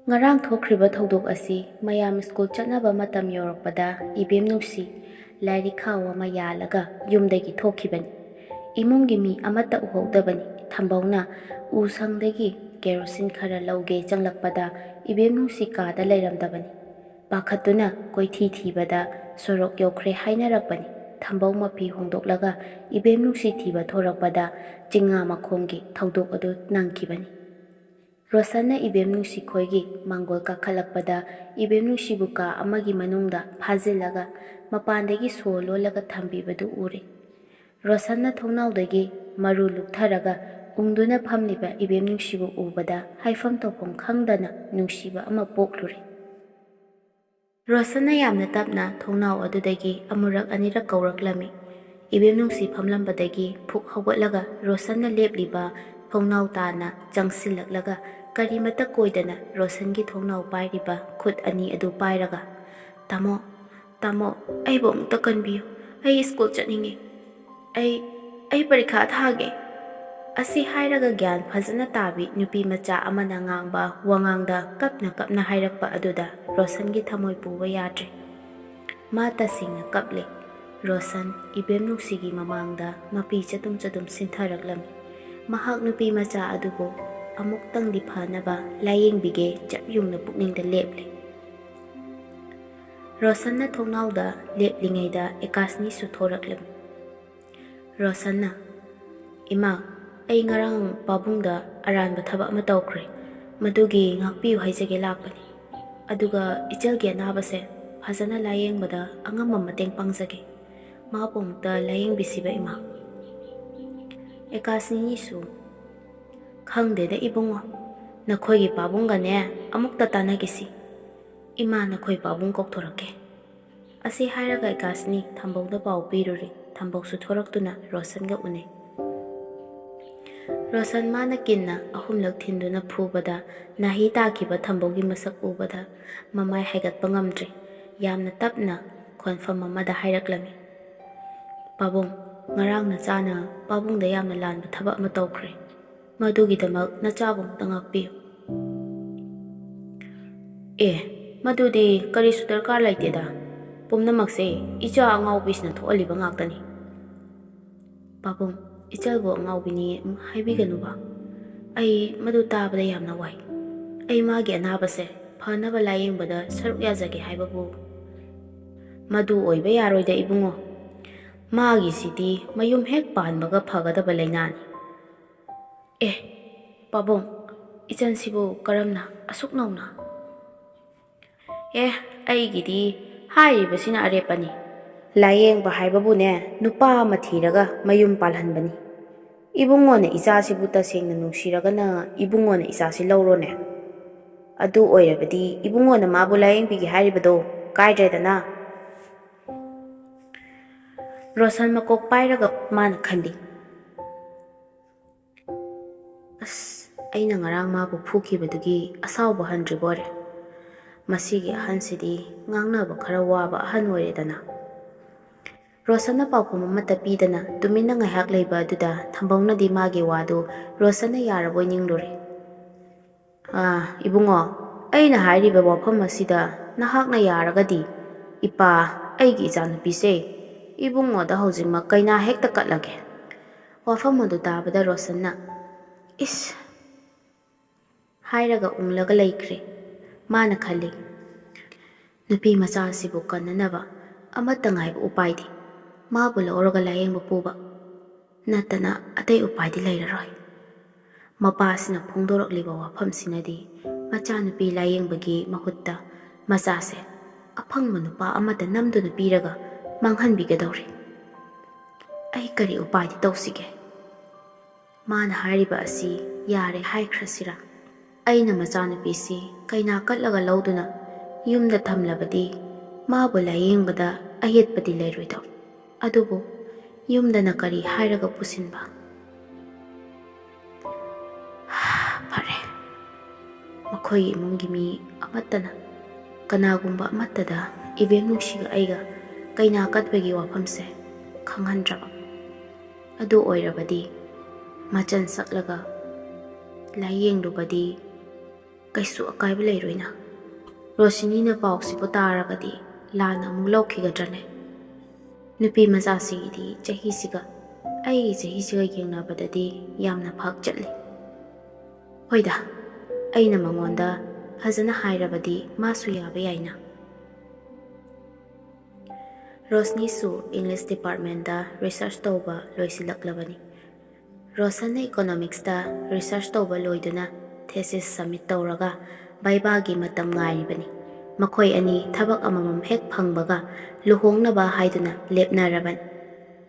ꯉꯔꯥꯡ ꯊꯣꯛꯈ꯭ꯔꯤꯕ ꯊꯧꯗꯣꯛ ꯑꯁꯤ ꯃꯌꯥꯝ ꯁ꯭ꯀꯨꯜ ꯆꯠꯅꯕ ꯃꯇꯝ ꯌꯧꯔꯛꯄꯗ ꯏꯕꯦꯝ ꯅꯨꯡꯁꯤ ꯂꯥꯏꯔꯤꯛ ꯈꯥꯎ ꯑꯃ ꯌꯥꯜꯂꯒ ꯌꯨꯝꯗꯒꯤ ꯊꯣꯛꯈꯤꯕꯅꯤ꯫ ꯏꯃꯨꯡꯒꯤ ꯃꯤ ꯑꯃꯠꯇ ꯎꯍꯧꯗꯕꯅꯤ꯫ ꯊꯝꯕꯧꯅ ꯎ ꯁꯪꯗꯒꯤ ꯀꯦꯔꯣꯁꯤꯟ ꯈꯔ ꯂꯧꯒꯦ ꯆꯪꯂꯛꯄꯗ ꯏꯕꯦꯝ ꯅꯨꯡꯁꯤ ꯀꯥꯗ ꯂꯩꯔꯝꯗꯕꯅꯤ꯫ ꯄꯥꯈꯠꯇꯨꯅ ꯀꯣꯏꯊꯤ ꯊꯤꯕꯗ ꯁꯣꯔꯣꯛ ꯌꯧꯈ꯭ꯔꯦ ꯍꯥꯏꯅꯔꯛꯄꯅꯤ꯫ ꯊꯝꯕꯧ ꯃꯐꯤ ꯍꯣꯡꯗꯣꯛꯂꯒ ꯏꯕꯦꯝ ꯅꯨꯡꯁꯤ ꯊꯤꯕ ꯊꯣꯔꯛꯄꯗ ꯆꯤꯡꯉꯥ ꯃꯈꯣꯡꯒꯤ ꯊꯧꯗꯣꯛ ꯑꯗꯨ ꯅꯪꯈꯤꯕꯅꯤ꯫ ꯔꯣꯁꯟꯅ ꯏꯕꯦꯝ ꯅꯨꯡꯁꯤ ꯈꯣꯏꯒꯤ ꯃꯥꯡꯒꯣꯜ ꯀꯥꯈꯠꯂꯛꯄꯗ ꯏꯕꯦꯝ ꯅꯨꯡꯁꯤꯕꯨ ꯀꯥ ꯑꯃꯒꯤ ꯃꯅꯨꯡꯗ ꯐꯥꯖꯤꯜꯂꯒ ꯃꯄꯥꯟꯗꯒꯤ ꯁꯣ ꯂꯣꯜꯂꯒ ꯊꯝꯕꯤꯕꯗꯨ ꯎꯔꯦ꯫ ꯔꯣꯁꯟꯅ ꯊꯣꯡꯅꯥꯎꯗꯒꯤ ꯃꯔꯨ ꯂꯨꯞꯊꯔꯒ ꯎꯪꯗꯨꯅ ꯐꯝꯂꯤꯕ ꯏꯕꯦꯝ ꯅꯨꯡꯁꯤꯕꯨ ꯎꯕꯗ ꯍꯥꯏꯐꯝ ꯇꯧꯐꯝ ꯈꯪꯗꯅ ꯅꯨꯡꯁꯤꯕ ꯑꯃ ꯄꯣꯛꯂꯨꯔꯦ꯫ ꯔꯣꯁꯟꯅ ꯌꯥꯝꯅ ꯇꯞꯅ ꯊꯣꯡꯅꯥꯎ ꯑꯗꯨꯗꯒꯤ ꯑꯃꯨꯔꯛ ꯑꯅꯤꯔꯛ ꯀꯧꯔꯛꯂꯝꯃꯤ꯫ ꯏꯕꯦꯝ ꯅꯨꯡꯁꯤ ꯐꯝꯂꯝꯕꯗꯒꯤ ꯐꯨꯛ ꯍꯧꯒꯠꯂꯒ ꯔꯣꯁꯟꯅ ꯂꯦꯞꯂꯤꯕ ꯊꯣꯡꯅꯥꯎ ꯇꯥꯅ ꯆꯪꯁꯤꯜꯂꯛꯂꯒ ꯀꯔꯤꯃꯇ ꯀꯣꯏꯗꯅ ꯔꯣꯁꯟꯒꯤ ꯊꯣꯡꯅꯥꯎ ꯄꯥꯏꯔꯤꯕ ꯈꯨꯠ ꯑꯅꯤ ꯑꯗꯨ ꯄꯥꯏꯔꯒ, "ꯇꯥꯃꯣ, ꯇꯥꯃꯣ, ꯑꯩꯕꯨ ꯑꯃꯨꯛꯇ ꯀꯟꯕꯤꯌꯨ꯫ ꯑꯩ ꯁ꯭ꯀꯨꯜ ꯆꯠꯅꯤꯡꯉꯤ꯫ ꯑꯩ, ꯑꯩ ꯄꯔꯤꯈꯥ ꯊꯥꯒꯦ꯫" ꯑꯁꯤ ꯍꯥꯏꯔꯒ ꯒ꯭ꯌꯥꯟ ꯐꯖꯅ ꯇꯥꯕꯤ ꯅꯨꯄꯤ ꯃꯆꯥ ꯑꯃꯅ ꯉꯥꯡꯕ ꯋꯥꯉꯥꯡꯗ ꯀꯞꯅ ꯀꯞꯅ ꯍꯥꯏꯔꯛꯄ ꯑꯗꯨꯗ ꯔꯣꯁꯟꯒꯤ ꯊꯃꯣꯏ ꯄꯨꯕ ꯌꯥꯗ꯭ꯔꯦ꯫ ꯃꯥ ꯇꯁꯦꯡꯅ ꯀꯞꯂꯦ꯫ ꯔꯣꯁꯟ ꯏꯕꯦꯝ ꯅꯨꯡꯁꯤꯒꯤ ꯃꯃꯥꯡꯗ ꯃꯄꯤ ꯆꯗꯨꯝ ꯆꯗꯨꯝ ꯁꯤꯟꯊꯔꯛꯂꯝꯃꯤ꯫ ꯃꯍꯥꯛ ꯅꯨꯄꯤ ꯃꯆꯥ ꯑꯗꯨꯕꯨ ꯑꯃꯨꯛꯇꯪꯗꯤ ꯐꯅꯕ ꯂꯥꯌꯦꯡꯕꯤꯒꯦ ꯆꯞ ꯌꯨꯡꯅ ꯄꯨꯛꯅꯤꯡꯗ ꯂꯦꯞꯂꯦ꯫ ꯔꯣꯁꯟꯅ ꯊꯣꯡꯅꯥꯎꯗ ꯂꯦꯞꯂꯤꯉꯩꯗ ꯑꯦꯀꯥꯁꯅꯤꯁꯨ ꯊꯣꯔꯛꯂꯝꯃꯤ꯫ ꯔꯣꯁꯟꯅ, "ꯏꯃꯥ, ꯑꯩ ꯉꯔꯥꯡ ꯄꯥꯕꯨꯡꯗ ꯑꯔꯥꯟꯕ ꯊꯕꯛ ꯑꯃ ꯇꯧꯈ꯭ꯔꯦ꯫ ꯃꯗꯨꯒꯤ ꯉꯥꯛꯄꯤꯌꯨ ꯍꯥꯏꯖꯒꯦ ꯂꯥꯛꯄꯅꯤ꯫ ꯑꯗꯨꯒ ꯏꯆꯜꯒꯤ ꯑꯅꯥꯕꯁꯦ ꯐꯖꯅ ꯂꯥꯌꯦꯡꯕꯗ ꯑꯉꯝꯕ ꯃꯇꯦꯡ ꯄꯥꯡꯖꯒꯦ꯫ ꯃꯥꯕꯨ ꯑꯃꯨꯛꯇ ꯂꯥꯌꯦꯡꯕꯤꯁꯤꯕ, ꯏꯃꯥ꯫" ꯑꯦꯀꯥꯁꯅꯤꯁꯨ, "ꯈꯪꯗꯦꯗ ꯏꯕꯨꯡꯉꯣ, ꯅꯈꯣꯏꯒꯤ ꯄꯥꯕꯨꯡꯒꯅꯦ ꯑꯃꯨꯛꯇ ꯇꯥꯟꯅꯈꯤꯁꯤ꯫ ꯏꯃꯥ, ꯅꯈꯣꯏ ꯄꯥꯕꯨꯡ ꯀꯧꯊꯣꯔꯛꯀꯦ꯫" ꯑꯁꯤ ꯍꯥꯏꯔꯒ ꯑꯦꯀꯥꯁꯅꯤ ꯊꯝꯕꯧꯗ ꯄꯥꯎ ꯄꯤꯔꯨꯔꯦ꯫ ꯊꯝꯕꯧꯁꯨ ꯊꯣꯔꯛꯇꯨꯅ ꯔꯣꯁꯟꯒ ꯎꯅꯩ꯫ ꯔꯣꯁꯟ ꯃꯥꯅ ꯀꯤꯟꯅ ꯑꯍꯨꯝꯂꯛ ꯊꯤꯟꯗꯨꯅ ꯐꯨꯕꯗ ꯅꯥꯍꯤ ꯇꯥꯈꯤꯕ ꯊꯝꯕꯧꯒꯤ ꯃꯁꯛ ꯎꯕꯗ ꯃꯃꯥꯏ ꯍꯥꯏꯒꯠꯄ ꯉꯝꯗ꯭ꯔꯦ꯫ ꯌꯥꯝꯅ ꯇꯞꯅ ꯈꯣꯟꯐꯝ ꯑꯃꯗ ꯍꯥꯏꯔꯛꯂꯝꯃꯤ, "ꯄꯥꯕꯨꯡ, ꯉꯔꯥꯡ ꯅꯆꯥꯅ ꯄꯥꯕꯨꯡꯗ ꯌꯥꯝꯅ ꯂꯥꯟꯕ ꯊꯕꯛ ꯑꯃ ꯇꯧꯈ꯭ꯔꯦ꯫ ꯃꯗꯨꯒꯤꯗꯃꯛ ꯅꯆꯥꯕꯨ ꯑꯃꯨꯛꯇ ꯉꯥꯛꯄꯤꯌꯨ꯫" "ꯑꯦ, ꯃꯗꯨꯗꯤ ꯀꯔꯤꯁꯨ ꯗꯔꯀꯥꯔ ꯂꯩꯇꯦꯗ꯫ ꯄꯨꯝꯅꯃꯛꯁꯦ ꯏꯆꯥ ꯑꯉꯥꯎꯕꯤꯁꯤꯅ ꯊꯣꯛꯍꯜꯂꯤꯕ ꯉꯥꯛꯇꯅꯤ꯫" "ꯄꯥꯕꯨꯡ, ꯏꯆꯜꯕꯨ ꯑꯉꯥꯎꯕꯤꯅꯤ ꯍꯥꯏꯕꯤꯒꯅꯨꯕ꯫ ꯑꯩ ꯃꯗꯨ ꯇꯥꯕꯗ ꯌꯥꯝꯅ ꯋꯥꯏ꯫ ꯑꯩ ꯃꯥꯒꯤ ꯑꯅꯥꯕꯁꯦ ꯐꯅꯕ ꯂꯥꯌꯦꯡꯕꯗ ꯁꯔꯨꯛ ꯌꯥꯖꯒꯦ ꯍꯥꯏꯕꯕꯨ꯫" "ꯃꯗꯨ ꯑꯣꯏꯕ ꯌꯥꯔꯣꯏꯗ ꯏꯕꯨꯡꯉꯣ꯫ ꯃꯥꯒꯤꯁꯤꯗꯤ ꯃꯌꯨꯝ ꯍꯦꯛ ꯄꯥꯟꯕꯒ ꯐꯒꯗꯕ ꯂꯥꯏꯅꯥꯅꯤ꯫" "ꯑꯦ, ꯄꯥꯕꯨꯡ, ꯏꯆꯟꯁꯤꯕꯨ ꯀꯔꯝꯅ ꯑꯁꯨꯛ ꯅꯧꯅ?" "ꯑꯦ, ꯑꯩꯒꯤꯗꯤ ꯍꯥꯏꯔꯤꯕꯁꯤꯅ ꯑꯔꯦꯞꯄꯅꯤ꯫ ꯂꯥꯌꯦꯡꯕ ꯍꯥꯏꯕꯕꯨꯅꯦ, ꯅꯨꯄꯥ ꯑꯃ ꯊꯤꯔꯒ ꯃꯌꯨꯝ ꯄꯥꯜꯍꯟꯕꯅꯤ꯫ ꯏꯕꯨꯡꯉꯣꯅ ꯏꯆꯥꯁꯤꯕꯨ ꯇꯁꯦꯡꯅ ꯅꯨꯡꯁꯤꯔꯒꯅ ꯏꯕꯨꯡꯉꯣꯅ ꯏꯆꯥꯁꯤ ꯂꯧꯔꯣꯅꯦ꯫ ꯑꯗꯨ ꯑꯣꯏꯔꯕꯗꯤ ꯏꯕꯨꯡꯉꯣꯅ ꯃꯥꯕꯨ ꯂꯥꯌꯦꯡꯕꯤꯒꯦ ꯍꯥꯏꯔꯤꯕꯗꯣ ꯀꯥꯏꯗ꯭ꯔꯦꯗꯅ꯫ ꯔꯣꯁꯟ ꯃꯀꯣꯛ ꯄꯥꯏꯔꯒ ꯃꯥꯅ ꯈꯜꯂꯤ, "ꯑꯁ, ꯑꯩꯅ ꯉꯔꯥꯡ ꯃꯥꯕꯨ ꯐꯨꯈꯤꯕꯗꯨꯒꯤ ꯑꯁꯥꯎꯕ ꯍꯟꯗ꯭ꯔꯤꯕꯣꯔꯦ꯫ ꯃꯁꯤꯒꯤ ꯑꯍꯟꯁꯤꯗꯤ ꯉꯥꯡꯅꯕ ꯈꯔ ꯋꯥꯕ ꯑꯍꯟ ꯑꯣꯏꯔꯦꯗꯅ꯫" ꯔꯣꯁꯟꯅ ꯄꯥꯎꯈꯨꯝ ꯑꯃꯠꯇ ꯄꯤꯗꯅ ꯇꯨꯃꯤꯟꯅ ꯉꯥꯏꯍꯥꯛ ꯂꯩꯕ ꯑꯗꯨꯗ ꯊꯝꯕꯧꯅꯗꯤ ꯃꯥꯒꯤ ꯋꯥꯗꯨ ꯔꯣꯁꯟꯅ ꯌꯥꯔꯕꯣꯏ ꯅꯤꯡꯂꯨꯔꯦ꯫ "ꯑꯥ, ꯏꯕꯨꯡꯉꯣ, ꯑꯩꯅ ꯍꯥꯏꯔꯤꯕ ꯋꯥꯐꯝ ꯑꯁꯤꯗ ꯅꯍꯥꯛꯅ ꯌꯥꯔꯒꯗꯤ, ꯏꯄꯥ, ꯑꯩꯒꯤ ꯏꯆꯥꯅꯨꯄꯤꯁꯦ ꯏꯕꯨꯡꯉꯣꯗ ꯍꯧꯖꯤꯛꯃꯛ ꯀꯩꯅꯥ ꯍꯦꯛꯇ ꯀꯠꯂꯒꯦ꯫" ꯋꯥꯐꯝ ꯑꯗꯨ ꯇꯥꯕꯗ ꯔꯣꯁꯟꯅ "ꯏꯁ" ꯍꯥꯏꯔꯒ ꯎꯪꯂꯒ ꯂꯩꯈ꯭ꯔꯦ꯫ ꯃꯥꯅ ꯈꯜꯂꯤ, "ꯅꯨꯄꯤ ꯃꯆꯥꯁꯤꯕꯨ ꯀꯟꯅꯅꯕ ꯑꯃꯠꯇ ꯉꯥꯏꯕ ꯎꯄꯥꯏꯗꯤ ꯃꯥꯕꯨ ꯂꯧꯔꯒ ꯂꯥꯌꯦꯡꯕ ꯄꯨꯕ ꯅꯠꯇꯅ ꯑꯇꯩ ꯎꯄꯥꯏꯗꯤ ꯂꯩꯔꯔꯣꯏ꯫" ꯃꯄꯥꯁꯤꯅ ꯐꯣꯡꯗꯣꯔꯛꯂꯤꯕ ꯋꯥꯐꯝꯁꯤꯅꯗꯤ ꯃꯆꯥꯅꯨꯄꯤ ꯂꯥꯌꯦꯡꯕꯒꯤ ꯃꯍꯨꯠꯇ ꯃꯆꯥꯁꯦ ꯑꯐꯪꯕ ꯅꯨꯄꯥ ꯑꯃꯗ ꯅꯝꯗꯨꯅ ꯄꯤꯔꯒ ꯃꯥꯡꯍꯟꯕꯤꯒꯗꯧꯔꯤ꯫ ꯑꯩ ꯀꯔꯤ ꯎꯄꯥꯏꯗꯤ ꯇꯧꯁꯤꯒꯦ? ꯃꯥꯅ ꯍꯥꯏꯔꯤꯕ ꯑꯁꯤ ꯌꯥꯔꯦ ꯍꯥꯏꯈ꯭ꯔꯁꯤꯔꯥ? ꯑꯩꯅ ꯃꯆꯥꯅꯨꯄꯤꯁꯤ ꯀꯩꯅꯥ ꯀꯠꯂꯒ ꯂꯧꯗꯨꯅ ꯌꯨꯝꯗ ꯊꯝꯂꯕꯗꯤ ꯃꯥꯕꯨ ꯂꯥꯌꯦꯡꯕꯗ ꯑꯌꯦꯠꯄꯗꯤ ꯂꯩꯔꯣꯏꯗꯧ꯫ ꯑꯗꯨꯕꯨ ꯌꯨꯝꯗꯅ ꯀꯔꯤ ꯍꯥꯏꯔꯒ ꯄꯨꯁꯤꯟꯕ? ꯐꯔꯦ, ꯃꯈꯣꯏꯒꯤ ꯏꯃꯨꯡꯒꯤ ꯃꯤ ꯑꯃꯠꯇꯅ, ꯀꯅꯥꯒꯨꯝꯕ ꯑꯃꯠꯇꯗ ꯏꯕꯦꯝ ꯅꯨꯡꯁꯤꯒ ꯑꯩꯒ ꯀꯩꯅꯥ ꯀꯠꯄꯒꯤ ꯋꯥꯐꯝꯁꯦ ꯈꯪꯍꯟꯗ꯭ꯔꯕ꯫ ꯑꯗꯨ ꯑꯣꯏꯔꯕꯗꯤ ꯃꯆꯟ ꯁꯛꯂꯒ ꯂꯥꯌꯦꯡꯂꯨꯕꯗꯤ ꯀꯩꯁꯨ ꯑꯀꯥꯏꯕ ꯂꯩꯔꯣꯏꯅ꯫ ꯔꯣꯁꯤꯅꯤꯅ ꯄꯥꯎꯁꯤꯕꯨ ꯇꯥꯔꯒꯗꯤ ꯂꯥꯟꯅ ꯑꯃꯨꯛ ꯂꯧꯈꯤꯒꯗ꯭ꯔꯅꯦ? ꯅꯨꯄꯤ ꯃꯆꯥꯁꯤꯒꯤꯗꯤ ꯆꯍꯤꯁꯤꯒ ꯑꯩꯒꯤ ꯆꯍꯤꯁꯤꯒ ꯌꯦꯡꯅꯕꯗꯗꯤ ꯌꯥꯝꯅ ꯐꯥꯛ ꯆꯠꯂꯤ꯫ ꯍꯣꯏꯗ, ꯑꯩꯅ ꯃꯉꯣꯟꯗ ꯐꯖꯅ ꯍꯥꯏꯔꯕꯗꯤ ꯃꯥꯁꯨ ꯌꯥꯕ ꯌꯥꯏꯅ꯫ ꯔꯣꯁꯅꯤꯁꯨ English departmentꯇ research ꯇꯧꯕ ꯂꯣꯏꯁꯤꯜꯂꯛꯂꯕꯅꯤ꯫ ꯔꯣꯁꯟꯅ economicsꯇ research ꯇꯧꯕ ꯂꯣꯏꯗꯨꯅ thesis submit ꯇꯧꯔꯒ vivaꯒꯤ ꯃꯇꯝ ꯉꯥꯏꯔꯤꯕꯅꯤ꯫ ꯃꯈꯣꯏ ꯑꯅꯤ ꯊꯕꯛ ꯑꯃꯃꯝ ꯍꯦꯛ ꯐꯪꯕꯒ ꯂꯨꯍꯣꯡꯅꯕ ꯍꯥꯏꯗꯨꯅ ꯂꯦꯞꯅꯔꯕꯅꯤ꯫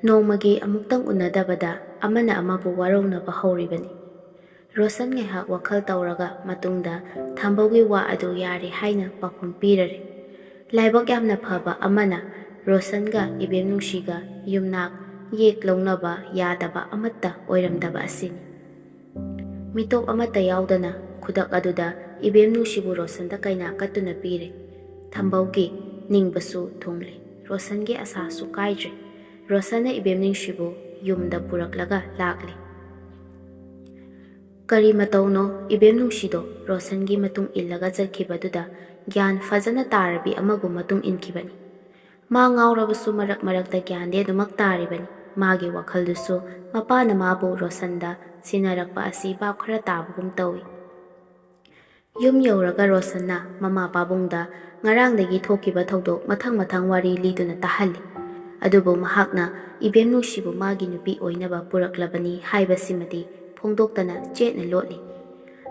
ꯅꯣꯡꯃꯒꯤ ꯑꯃꯨꯛꯇꯪ ꯎꯅꯗꯕꯗ ꯑꯃꯅ ꯑꯃꯕꯨ ꯋꯥꯔꯧꯅꯕ ꯍꯧꯔꯤꯕꯅꯤ꯫ ꯔꯣꯁꯟ ꯉꯥꯏꯍꯥꯛ ꯋꯥꯈꯜ ꯇꯧꯔꯒ ꯃꯇꯨꯡꯗ ꯊꯝꯕꯧꯒꯤ ꯋꯥ ꯑꯗꯨ ꯌꯥꯔꯦ ꯍꯥꯏꯅ ꯄꯥꯎꯈꯨꯝ ꯄꯤꯔꯔꯦ꯫ ꯂꯥꯏꯕꯛ ꯌꯥꯝꯅ ꯐꯕ ꯑꯃꯅ ꯔꯣꯁꯟꯒ ꯏꯕꯦꯝ ꯅꯨꯡꯁꯤꯒ ꯌꯨꯝꯅꯥꯛ ꯌꯦꯛ ꯂꯧꯅꯕ ꯌꯥꯗꯕ ꯑꯃꯠꯇ ꯑꯣꯏꯔꯝꯗꯕ ꯑꯁꯤꯅꯤ꯫ ꯃꯤꯇꯣꯞ ꯑꯃꯠꯇ ꯌꯥꯎꯗꯅ ꯈꯨꯗꯛ ꯑꯗꯨꯗ ꯏꯕꯦꯝ ꯅꯨꯡꯁꯤꯕꯨ ꯔꯣꯁꯟꯗ ꯀꯩꯅꯥ ꯀꯠꯇꯨꯅ ꯄꯤꯔꯦ꯫ ꯊꯝꯕꯧꯒꯤ ꯅꯤꯡꯕꯁꯨ ꯊꯨꯡꯂꯦ꯫ ꯔꯣꯁꯟꯒꯤ ꯑꯁꯥꯁꯨ ꯀꯥꯏꯗ꯭ꯔꯦ꯫ ꯔꯣꯁꯟꯅ ꯏꯕꯦꯝ ꯅꯨꯡꯁꯤꯕꯨ ꯌꯨꯝꯗ ꯄꯨꯔꯛꯂꯒ ꯂꯥꯛꯂꯦ꯫ ꯀꯔꯤ ꯃꯇꯧꯅꯣ ꯏꯕꯦꯝ ꯅꯨꯡꯁꯤꯗꯣ ꯔꯣꯁꯟꯒꯤ ꯃꯇꯨꯡ ꯏꯜꯂꯒ ꯆꯠꯈꯤꯕꯗꯨꯗ ꯒ꯭ꯌꯥꯟ ꯐꯖꯅ ꯇꯥꯔꯕꯤ ꯑꯃꯒꯨꯝ ꯃꯇꯨꯡ ꯏꯟꯈꯤꯕꯅꯤ꯫ ꯃꯥ ꯉꯥꯎꯔꯕꯁꯨ ꯃꯔꯛ ꯃꯔꯛꯇ ꯒ꯭ꯌꯥꯟꯗꯤ ꯑꯗꯨꯃꯛ ꯇꯥꯔꯤꯕꯅꯤ꯫ ꯃꯥꯒꯤ ꯋꯥꯈꯜꯗꯨꯁꯨ ꯃꯄꯥꯅ ꯃꯥꯕꯨ ꯔꯣꯁꯟꯗ ꯁꯤꯟꯅꯔꯛꯄ ꯑꯁꯤ ꯚꯥꯞ ꯈꯔ ꯇꯥꯕꯒꯨꯝ ꯇꯧꯏ꯫ ꯌꯨꯝ ꯌꯧꯔꯒ ꯔꯣꯁꯟꯅ ꯃꯃꯥ ꯄꯥꯕꯨꯡꯗ ꯉꯔꯥꯡꯗꯒꯤ ꯊꯣꯛꯈꯤꯕ ꯊꯧꯗꯣꯛ ꯃꯊꯪ ꯃꯊꯪ ꯋꯥꯔꯤ ꯂꯤꯗꯨꯅ ꯇꯥꯍꯜꯂꯤ꯫ ꯑꯗꯨꯕꯨ ꯃꯍꯥꯛꯅ ꯏꯕꯦꯝ ꯅꯨꯡꯁꯤꯕꯨ ꯃꯥꯒꯤ ꯅꯨꯄꯤ ꯑꯣꯏꯅꯕ ꯄꯨꯔꯛꯂꯕꯅꯤ ꯍꯥꯏꯕꯁꯤꯃꯗꯤ ꯐꯣꯡꯗꯣꯛꯇꯅ ꯆꯦꯠꯅ ꯂꯣꯠꯂꯤ꯫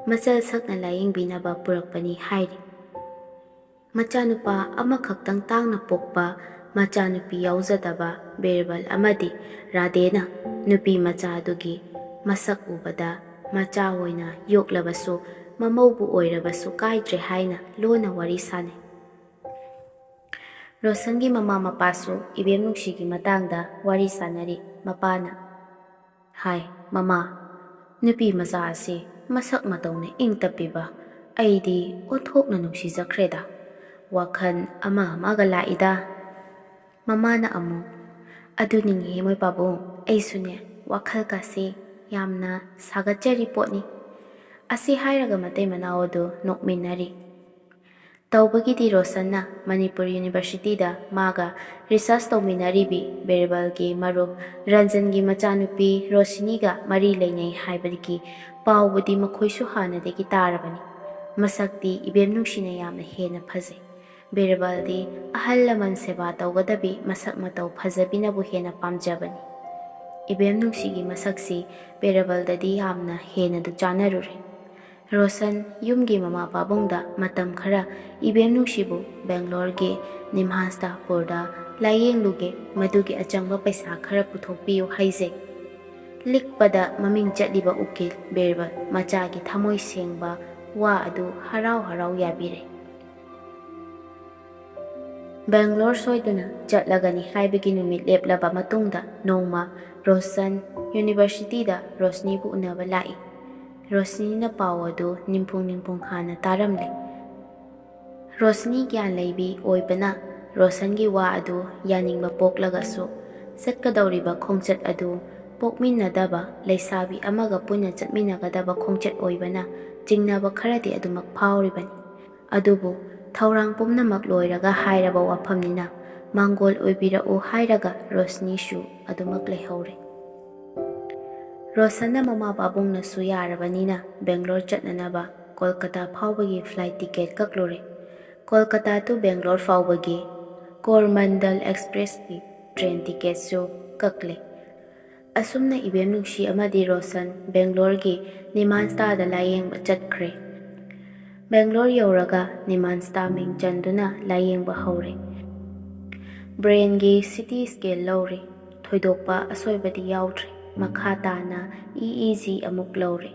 ꯃꯆꯜ ꯁꯛꯅ ꯂꯥꯌꯦꯡꯕꯤꯅꯕ ꯄꯨꯔꯛꯄꯅꯤ ꯍꯥꯏꯔꯤ꯫ ꯃꯆꯥꯅꯨꯄꯥ ꯑꯃꯈꯛꯇꯪ ꯇꯥꯡꯅ ꯄꯣꯛꯄ ꯃꯆꯥꯅꯨꯄꯤ ꯌꯥꯎꯖꯗꯕ ꯕꯤꯔꯕꯜ ꯑꯃꯗꯤ ꯔꯥꯙꯦꯅ ꯅꯨꯄꯤ ꯃꯆꯥꯗꯨꯒꯤ ꯃꯁꯛ ꯎꯕꯗ ꯃꯆꯥ ꯑꯣꯏꯅ ꯌꯣꯛꯂꯕꯁꯨ ꯃꯃꯧꯕꯨ ꯑꯣꯏꯔꯕꯁꯨ ꯀꯥꯏꯗ꯭ꯔꯦ ꯍꯥꯏꯅ ꯂꯣꯟꯅ ꯋꯥꯔꯤ ꯁꯥꯅꯩ꯫ ꯔꯣꯁꯟꯒꯤ ꯃꯃꯥ ꯃꯄꯥꯁꯨ ꯏꯕꯦꯝ ꯅꯨꯡꯁꯤꯒꯤ ꯃꯇꯥꯡꯗ ꯋꯥꯔꯤ ꯁꯥꯅꯔꯤ꯫ ꯃꯄꯥꯅ ꯍꯥꯏ, "ꯃꯃꯥ, ꯅꯨꯄꯤ ꯃꯆꯥ ꯑꯁꯤ ꯃꯁꯛ ꯃꯇꯧꯅ ꯏꯪ ꯇꯞꯄꯤꯕ ꯑꯩꯗꯤ ꯑꯣꯟꯊꯣꯛꯅ ꯅꯨꯡꯁꯤꯖꯈ꯭ꯔꯦꯗ꯫ ꯋꯥꯈꯜ ꯑꯃ ꯑꯃꯒ ꯂꯥꯛꯏꯗ꯫" ꯃꯃꯥꯅ ꯑꯃꯨꯛ, "ꯑꯗꯨꯅꯤꯅꯦ ꯃꯣꯏ ꯄꯥꯕꯨꯡ, ꯑꯩꯁꯨꯅꯦ ꯋꯥꯈꯜꯒꯁꯦ ꯌꯥꯝꯅ ꯁꯥꯒꯠꯆꯔꯤ ꯄꯣꯠꯅꯤ꯫" ꯑꯁꯤ ꯍꯥꯏꯔꯒ ꯃꯇꯩ ꯃꯅꯥꯎ ꯑꯗꯨ ꯅꯣꯛꯃꯤꯟꯅꯔꯤ꯫ ꯇꯧꯕꯒꯤꯗꯤ ꯔꯣꯁꯟꯅ ꯃꯅꯤꯄꯨꯔ ꯌꯨꯅꯤꯚꯔꯁꯤꯇꯤꯗ ꯃꯥꯒ ꯔꯤꯁꯔꯆ ꯇꯧꯃꯤꯟꯅꯔꯤꯕꯤ ꯕꯤꯔꯕꯜꯒꯤ ꯃꯔꯨꯞ ꯔꯟꯖꯟꯒꯤ ꯃꯆꯥꯅꯨꯄꯤ ꯔꯣꯁꯤꯅꯤꯒ ꯃꯔꯤ ꯂꯩꯅꯩ ꯍꯥꯏꯕꯒꯤ ꯄꯥꯎꯕꯨꯗꯤ ꯃꯈꯣꯏꯁꯨ ꯍꯥꯟꯅꯗꯒꯤ ꯇꯥꯔꯕꯅꯤ꯫ ꯃꯁꯛꯇꯤ ꯏꯕꯦꯝ ꯅꯨꯡꯁꯤꯅ ꯌꯥꯝꯅ ꯍꯦꯟꯅ ꯐꯖꯩ꯫ ꯕꯤꯔꯕꯜꯗꯤ ꯑꯍꯜ ꯂꯃꯟ ꯁꯦꯕꯥ ꯇꯧꯒꯗꯕꯤ ꯃꯁꯛ ꯃꯇꯧ ꯐꯖꯕꯤꯅꯕꯨ ꯍꯦꯟꯅ ꯄꯥꯝꯖꯕꯅꯤ꯫ ꯏꯕꯦꯝ ꯅꯨꯡꯁꯤꯒꯤ ꯃꯁꯛꯁꯤ ꯕꯤꯔꯕꯜꯗꯗꯤ ꯌꯥꯝꯅ ꯍꯦꯟꯅꯗꯨ ꯆꯥꯟꯅꯔꯨꯔꯦ꯫ ꯔꯣꯁꯟ ꯌꯨꯝꯒꯤ ꯃꯃꯥ ꯄꯥꯕꯨꯡꯗ ꯃꯇꯝ ꯈꯔ ꯏꯕꯦꯝ ꯅꯨꯡꯁꯤꯕꯨ ꯕꯦꯡꯒ꯭ꯂꯣꯔꯒꯤ ꯅꯤꯝꯍꯥꯟꯁ ꯇꯥꯄꯨꯔꯗ ꯂꯥꯌꯦꯡꯂꯨꯒꯦ, ꯃꯗꯨꯒꯤ ꯑꯆꯪꯕ ꯄꯩꯁꯥ ꯈꯔ ꯄꯨꯊꯣꯛꯄꯤꯌꯨ ꯍꯥꯏꯖꯩ꯫ ꯂꯤꯛꯄꯗ ꯃꯃꯤꯡ ꯆꯠꯂꯤꯕ ꯎꯀꯤꯜ ꯕꯤꯔꯕꯜ ꯃꯆꯥꯒꯤ ꯊꯃꯣꯏ ꯁꯦꯡꯕ ꯋꯥ ꯑꯗꯨ ꯍꯔꯥꯎ ꯍꯔꯥꯎ ꯌꯥꯕꯤꯔꯦ꯫ ꯕꯦꯡꯒ꯭ꯂꯣꯔ ꯁꯣꯏꯗꯅ ꯆꯠꯂꯒꯅꯤ ꯍꯥꯏꯕꯒꯤ ꯅꯨꯃꯤꯠ ꯂꯦꯞꯂꯕ ꯃꯇꯨꯡꯗ ꯅꯣꯡꯃ ꯔꯣꯁꯟ ꯌꯨꯅꯤꯚꯔꯁꯤꯇꯤꯗ ꯔꯣꯁꯅꯤꯕꯨ ꯎꯅꯕ ꯂꯥꯛꯏ꯫ ꯔꯣꯁꯅꯤꯅ ꯄꯥꯎ ꯑꯗꯨ ꯅꯤꯡꯄꯨꯡ ꯅꯤꯡꯄꯨꯡ ꯍꯥꯟꯅ ꯇꯥꯔꯝꯂꯦ꯫ ꯔꯣꯁꯅꯤ ꯒ꯭ꯌꯥꯟ ꯂꯩꯕꯤ ꯑꯣꯏꯕꯅ ꯔꯣꯁꯟꯒꯤ ꯋꯥ ꯑꯗꯨ ꯌꯥꯅꯤꯡꯕ ꯄꯣꯛꯂꯒꯁꯨ ꯆꯠꯀꯗꯧꯔꯤꯕ ꯈꯣꯡꯆꯠ ꯑꯗꯨ ꯄꯣꯛꯃꯤꯟꯅꯗꯕ ꯂꯩꯁꯥꯕꯤ ꯑꯃꯒ ꯄꯨꯟꯅ ꯆꯠꯃꯤꯟꯅꯒꯗꯕ ꯈꯣꯡꯆꯠ ꯑꯣꯏꯕꯅ ꯆꯤꯡꯅꯕ ꯈꯔꯗꯤ ꯑꯗꯨꯃꯛ ꯐꯥꯎꯔꯤꯕꯅꯤ꯫ ꯑꯗꯨꯕꯨ ꯊꯧꯔꯥꯡ ꯄꯨꯝꯅꯃꯛ ꯂꯣꯏꯔꯒ ꯍꯥꯏꯔꯕ ꯋꯥꯐꯝꯅꯤꯅ ꯃꯥꯡꯒꯣꯜ ꯑꯣꯏꯕꯤꯔꯛꯎ ꯍꯥꯏꯔꯒ ꯔꯣꯁꯅꯤꯁꯨ ꯑꯗꯨꯃꯛ ꯂꯩꯍꯧꯔꯦ꯫ ꯔꯣꯁꯟꯅ ꯃꯃꯥ ꯄꯥꯕꯨꯡꯅꯁꯨ ꯌꯥꯔꯕꯅꯤꯅ ꯕꯦꯡꯒ꯭ꯂꯣꯔ ꯆꯠꯅꯅꯕ ꯀꯣꯜꯀꯇꯥ ꯐꯥꯎꯕꯒꯤ flight ticket ꯀꯛꯂꯨꯔꯦ꯫ Kolkata to Bangalore ꯐꯥꯎꯕꯒꯤ ꯀꯣꯔꯃꯟꯗꯜ ꯑꯦꯛꯁꯄ꯭ꯔꯦꯁꯀꯤ train ticketꯁꯨ ꯀꯛꯂꯦ꯫ ꯑꯁꯨꯝꯅ ꯏꯕꯦꯝ ꯅꯨꯡꯁꯤ ꯑꯃꯗꯤ ꯔꯣꯁꯟ ꯕꯦꯡꯒ꯭ꯂꯣꯔꯒꯤ ꯅꯤꯃꯥꯟꯁꯇꯥꯗ ꯂꯥꯌꯦꯡꯕ ꯆꯠꯈ꯭ꯔꯦ꯫ ꯕꯦꯡꯒ꯭ꯂꯣꯔ ꯌꯧꯔꯒ ꯅꯤꯃꯥꯟꯁꯇꯥ ꯃꯤꯡ ꯆꯟꯗꯨꯅ ꯂꯥꯌꯦꯡꯕ ꯍꯧꯔꯦ꯫ ꯕ꯭ꯔꯦꯟꯒꯤ ꯁꯤ ꯇꯤ ꯁ꯭ꯀꯦꯟ ꯂꯧꯔꯦ꯫ ꯊꯣꯏꯗꯣꯛꯄ ꯑꯁꯣꯏꯕꯗꯤ ꯌꯥꯎꯗ꯭ꯔꯦ꯫ ꯃꯈꯥ ꯇꯥꯅ ꯏ ꯏ ꯖꯤ ꯑꯃꯨꯛ ꯂꯧꯔꯦ꯫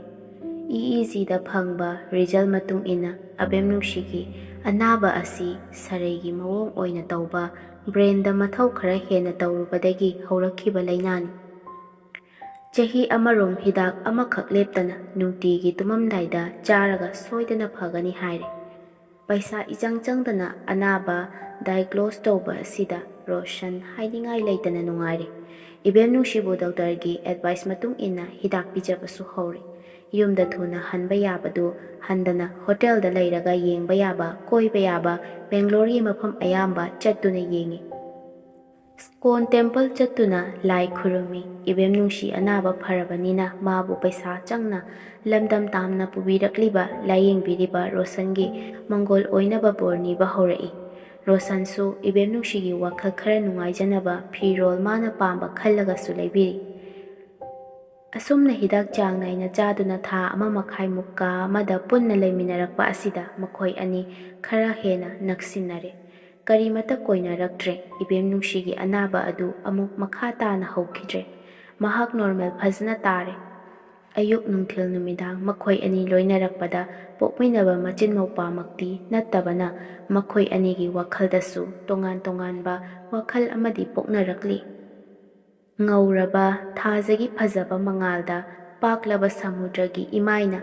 ꯏ ꯏ ꯖꯤꯗ ꯐꯪꯕ ꯔꯤꯖꯜ ꯃꯇꯨꯡ ꯏꯟꯅ ꯑꯕꯦꯝ ꯅꯨꯡꯁꯤꯒꯤ ꯑꯅꯥꯕ ꯑꯁꯤ ꯁꯔꯩꯒꯤ ꯃꯑꯣꯡ ꯑꯣꯏꯅ ꯇꯧꯕ, ꯕ꯭ꯔꯦꯟꯗ ꯃꯊꯧ ꯈꯔ ꯍꯦꯟꯅ ꯇꯧꯔꯨꯕꯗꯒꯤ ꯍꯧꯔꯛꯈꯤꯕ ꯂꯥꯏꯅꯥꯅꯤ꯫ ꯆꯍꯤ ꯑꯃꯔꯣꯝ ꯍꯤꯗꯥꯛ ꯑꯃꯈꯛ ꯂꯦꯞꯇꯅ ꯅꯨꯡꯇꯤꯒꯤ ꯇꯨꯝꯃꯝꯗꯥꯏꯗ ꯆꯥꯔꯒ ꯁꯣꯏꯗꯅ ꯐꯒꯅꯤ ꯍꯥꯏꯔꯦ꯫ ꯄꯩꯁꯥ ꯏꯆꯪ ꯆꯪꯗꯅ ꯑꯅꯥꯕ diagnose ꯇꯧꯕ ꯑꯁꯤꯗ ꯔꯣꯁꯟ ꯍꯥꯏꯅꯤꯡꯉꯥꯏ ꯂꯩꯇꯅ ꯅꯨꯡꯉꯥꯏꯔꯦ꯫ ꯏꯕꯦꯝ ꯅꯨꯡꯁꯤꯕꯨ ꯗꯣꯛꯇꯔꯒꯤ advice ꯃꯇꯨꯡ ꯏꯟꯅ ꯍꯤꯗꯥꯛ ꯄꯤꯖꯕꯁꯨ ꯍꯧꯔꯦ꯫ ꯌꯨꯝꯗ ꯊꯨꯅ ꯍꯟꯕ ꯌꯥꯕꯗꯨ ꯍꯟꯗꯅ ꯍꯣꯇꯦꯜꯗ ꯂꯩꯔꯒ ꯌꯦꯡꯕ ꯌꯥꯕ, ꯀꯣꯏꯕ ꯌꯥꯕ ꯕꯦꯡꯒ꯭ꯂꯣꯔꯒꯤ ꯃꯐꯝ ꯑꯌꯥꯝꯕ ꯆꯠꯇꯨꯅ ꯌꯦꯡꯉꯤ꯫ ꯁ꯭ꯀꯣꯟ ꯇꯦꯝꯄꯜ ꯆꯠꯇꯨꯅ ꯂꯥꯏ ꯈꯨꯔꯨꯝꯃꯤ꯫ ꯏꯕꯦꯝ ꯅꯨꯡꯁꯤ ꯑꯅꯥꯕ ꯐꯔꯕꯅꯤꯅ ꯃꯥꯕꯨ ꯄꯩꯁꯥ ꯆꯪꯅ ꯂꯝꯗꯝ ꯇꯥꯝꯅ ꯄꯨꯕꯤꯔꯛꯂꯤꯕ ꯂꯥꯌꯦꯡꯕꯤꯔꯤꯕ ꯔꯣꯁꯟꯒꯤ ꯃꯪꯒꯣꯜ ꯑꯣꯏꯅꯕ ꯕꯣꯔ ꯅꯤꯕ ꯍꯧꯔꯛꯏ꯫ ꯔꯣꯁꯟꯁꯨ ꯏꯕꯦꯝ ꯅꯨꯡꯁꯤꯒꯤ ꯋꯥꯈꯜ ꯈꯔ ꯅꯨꯡꯉꯥꯏꯖꯅꯕ ꯐꯤꯔꯣꯜ ꯃꯥꯅ ꯄꯥꯝꯕ ꯈꯜꯂꯒꯁꯨ ꯂꯩꯕꯤꯔꯤ꯫ ꯑꯁꯨꯝꯅ ꯍꯤꯗꯥꯛ ꯆꯥꯡ ꯅꯥꯏꯅ ꯆꯥꯗꯨꯅ ꯊꯥ ꯑꯃ ꯃꯈꯥꯏꯃꯨꯛ ꯀꯥ ꯑꯃꯗ ꯄꯨꯟꯅ ꯂꯩꯃꯤꯟꯅꯔꯛꯄ ꯑꯁꯤꯗ ꯃꯈꯣꯏ ꯑꯅꯤ ꯈꯔ ꯍꯦꯟꯅ ꯅꯛꯁꯤꯟꯅꯔꯦ꯫ ꯀꯔꯤꯃꯠꯇ ꯀꯣꯏꯅꯔꯛꯇ꯭ꯔꯦ꯫ ꯏꯕꯦꯝ ꯅꯨꯡꯁꯤꯒꯤ ꯑꯅꯥꯕ ꯑꯗꯨ ꯑꯃꯨꯛ ꯃꯈꯥ ꯇꯥꯅ ꯍꯧꯈꯤꯗ꯭ꯔꯦ꯫ ꯃꯍꯥꯛ ꯅꯣꯔꯃꯦꯜ ꯐꯖꯅ ꯇꯥꯔꯦ꯫ ꯑꯌꯨꯛ ꯅꯨꯡꯊꯤꯜ ꯅꯨꯃꯤꯗꯥꯡ ꯃꯈꯣꯏ ꯑꯅꯤ ꯂꯣꯏꯅꯔꯛꯄꯗ ꯄꯣꯛꯃꯤꯟꯅꯕ ꯃꯆꯤꯟ ꯃꯧꯄꯥꯃꯛꯇꯤ ꯅꯠꯇꯕꯅ, ꯃꯈꯣꯏ ꯑꯅꯤꯒꯤ ꯋꯥꯈꯜꯗꯁꯨ ꯇꯣꯉꯥꯟ ꯇꯣꯉꯥꯟꯕ ꯋꯥꯈꯜ ꯑꯃꯗꯤ ꯄꯣꯛꯅꯔꯛꯂꯤ꯫ ꯉꯧꯔꯕ ꯊꯥꯖꯒꯤ ꯐꯖꯕ ꯃꯉꯥꯜꯗ ꯄꯥꯛꯂꯕ ꯁꯃꯨꯗ꯭ꯔꯒꯤ ꯏꯃꯥꯏꯅ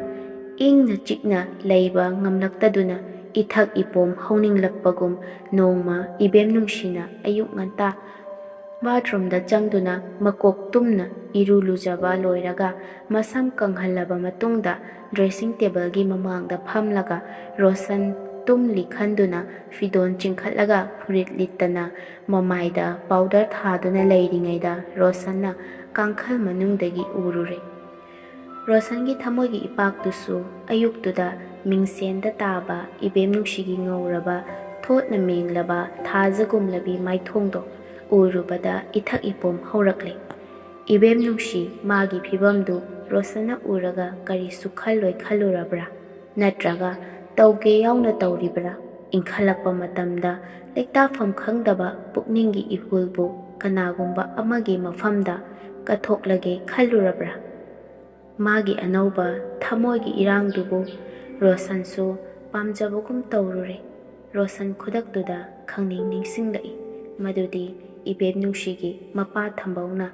ꯏꯪꯅ ꯆꯤꯛꯅ ꯂꯩꯕ ꯉꯝꯂꯛꯇꯗꯨꯅ, ꯏꯊꯛ ꯏꯄꯣꯝ ꯍꯧꯅꯤꯡꯂꯛꯄꯒꯨꯝ, ꯅꯣꯡꯃ ꯏꯕꯦꯝ ꯅꯨꯡꯁꯤꯅ ꯑꯌꯨꯛ ꯉꯟꯇꯥ ꯕꯥꯊꯔꯨꯝꯗ ꯆꯪꯗꯨꯅ ꯃꯀꯣꯛ ꯇꯨꯝꯅ ꯏꯔꯨ ꯂꯨꯖꯕ ꯂꯣꯏꯔꯒ, ꯃꯁꯝ ꯀꯪꯍꯜꯂꯕ ꯃꯇꯨꯡꯗ, ꯗ꯭ꯔꯦꯁꯤꯡ ꯇꯦꯕꯜꯒꯤ ꯃꯃꯥꯡꯗ ꯐꯝꯂꯒ, ꯔꯣꯁꯟ ꯇꯨꯝꯂꯤ ꯈꯟꯗꯨꯅ ꯐꯤꯗꯣꯟ ꯆꯤꯡꯈꯠꯂꯒ ꯐꯨꯔꯤꯠ ꯂꯤꯠꯇꯅ, ꯃꯃꯥꯏꯗ ꯄꯥꯎꯗꯔ ꯊꯥꯗꯨꯅ ꯂꯩꯔꯤꯉꯩꯗ, ꯔꯣꯁꯟꯅ ꯀꯥꯡꯈꯜ ꯃꯅꯨꯡꯗꯒꯤ ꯎꯔꯨꯔꯦ꯫ ꯔꯣꯁꯟꯒꯤ ꯊꯃꯣꯏꯒꯤ ꯏꯄꯥꯛꯇꯨꯁꯨ ꯑꯌꯨꯛꯇꯨꯗ ꯃꯤꯡꯁꯦꯟꯗ ꯇꯥꯕ ꯏꯕꯦꯝ ꯅꯨꯡꯁꯤꯒꯤ ꯉꯧꯔꯕ, ꯊꯣꯠꯅ ꯃꯦꯡꯂꯕ ꯊꯥꯖꯒꯨꯝꯂꯕꯤ ꯃꯥꯏꯊꯣꯡꯗꯣ ꯎꯔꯨꯕꯗ ꯏꯊꯛ ꯏꯄꯣꯝ ꯍꯧꯔꯛꯂꯦ꯫ ꯏꯕꯦꯝ ꯅꯨꯡꯁꯤ ꯃꯥꯒꯤ ꯐꯤꯕꯝꯗꯨ ꯔꯣꯁꯟꯅ ꯎꯔꯒ ꯀꯔꯤꯁꯨ ꯈꯜꯂꯣꯏ ꯈꯜꯂꯨꯔꯕ꯭ꯔꯥ? ꯅꯠꯇ꯭ꯔꯒ ꯇꯧꯒꯦ ꯌꯥꯎꯅ ꯇꯧꯔꯤꯕ꯭ꯔꯥ? ꯏꯟꯈꯠꯂꯛꯄ ꯃꯇꯝꯗ ꯂꯩꯇꯥꯐꯝ ꯈꯪꯗꯕ ꯄꯨꯛꯅꯤꯡꯒꯤ ꯏꯍꯨꯜꯕꯨ ꯀꯅꯥꯒꯨꯝꯕ ꯑꯃꯒꯤ ꯃꯐꯝꯗ ꯀꯠꯊꯣꯛꯂꯒꯦ ꯈꯜꯂꯨꯔꯕ꯭ꯔꯥ? ꯃꯥꯒꯤ ꯑꯅꯧꯕ ꯊꯃꯣꯏꯒꯤ ꯏꯔꯥꯡꯗꯨꯕꯨ ꯔꯣꯁꯟꯁꯨ ꯄꯥꯝꯖꯕꯒꯨꯝ ꯇꯧꯔꯨꯔꯦ꯫ ꯔꯣꯁꯟ ꯈꯨꯗꯛꯇꯨꯗ ꯈꯪꯅꯤꯡ ꯅꯤꯡꯁꯤꯡꯂꯛꯏ ꯃꯗꯨꯗꯤ ꯏꯕꯦꯝ ꯅꯨꯡꯁꯤꯒꯤ ꯃꯄꯥ ꯊꯝꯕꯧꯅ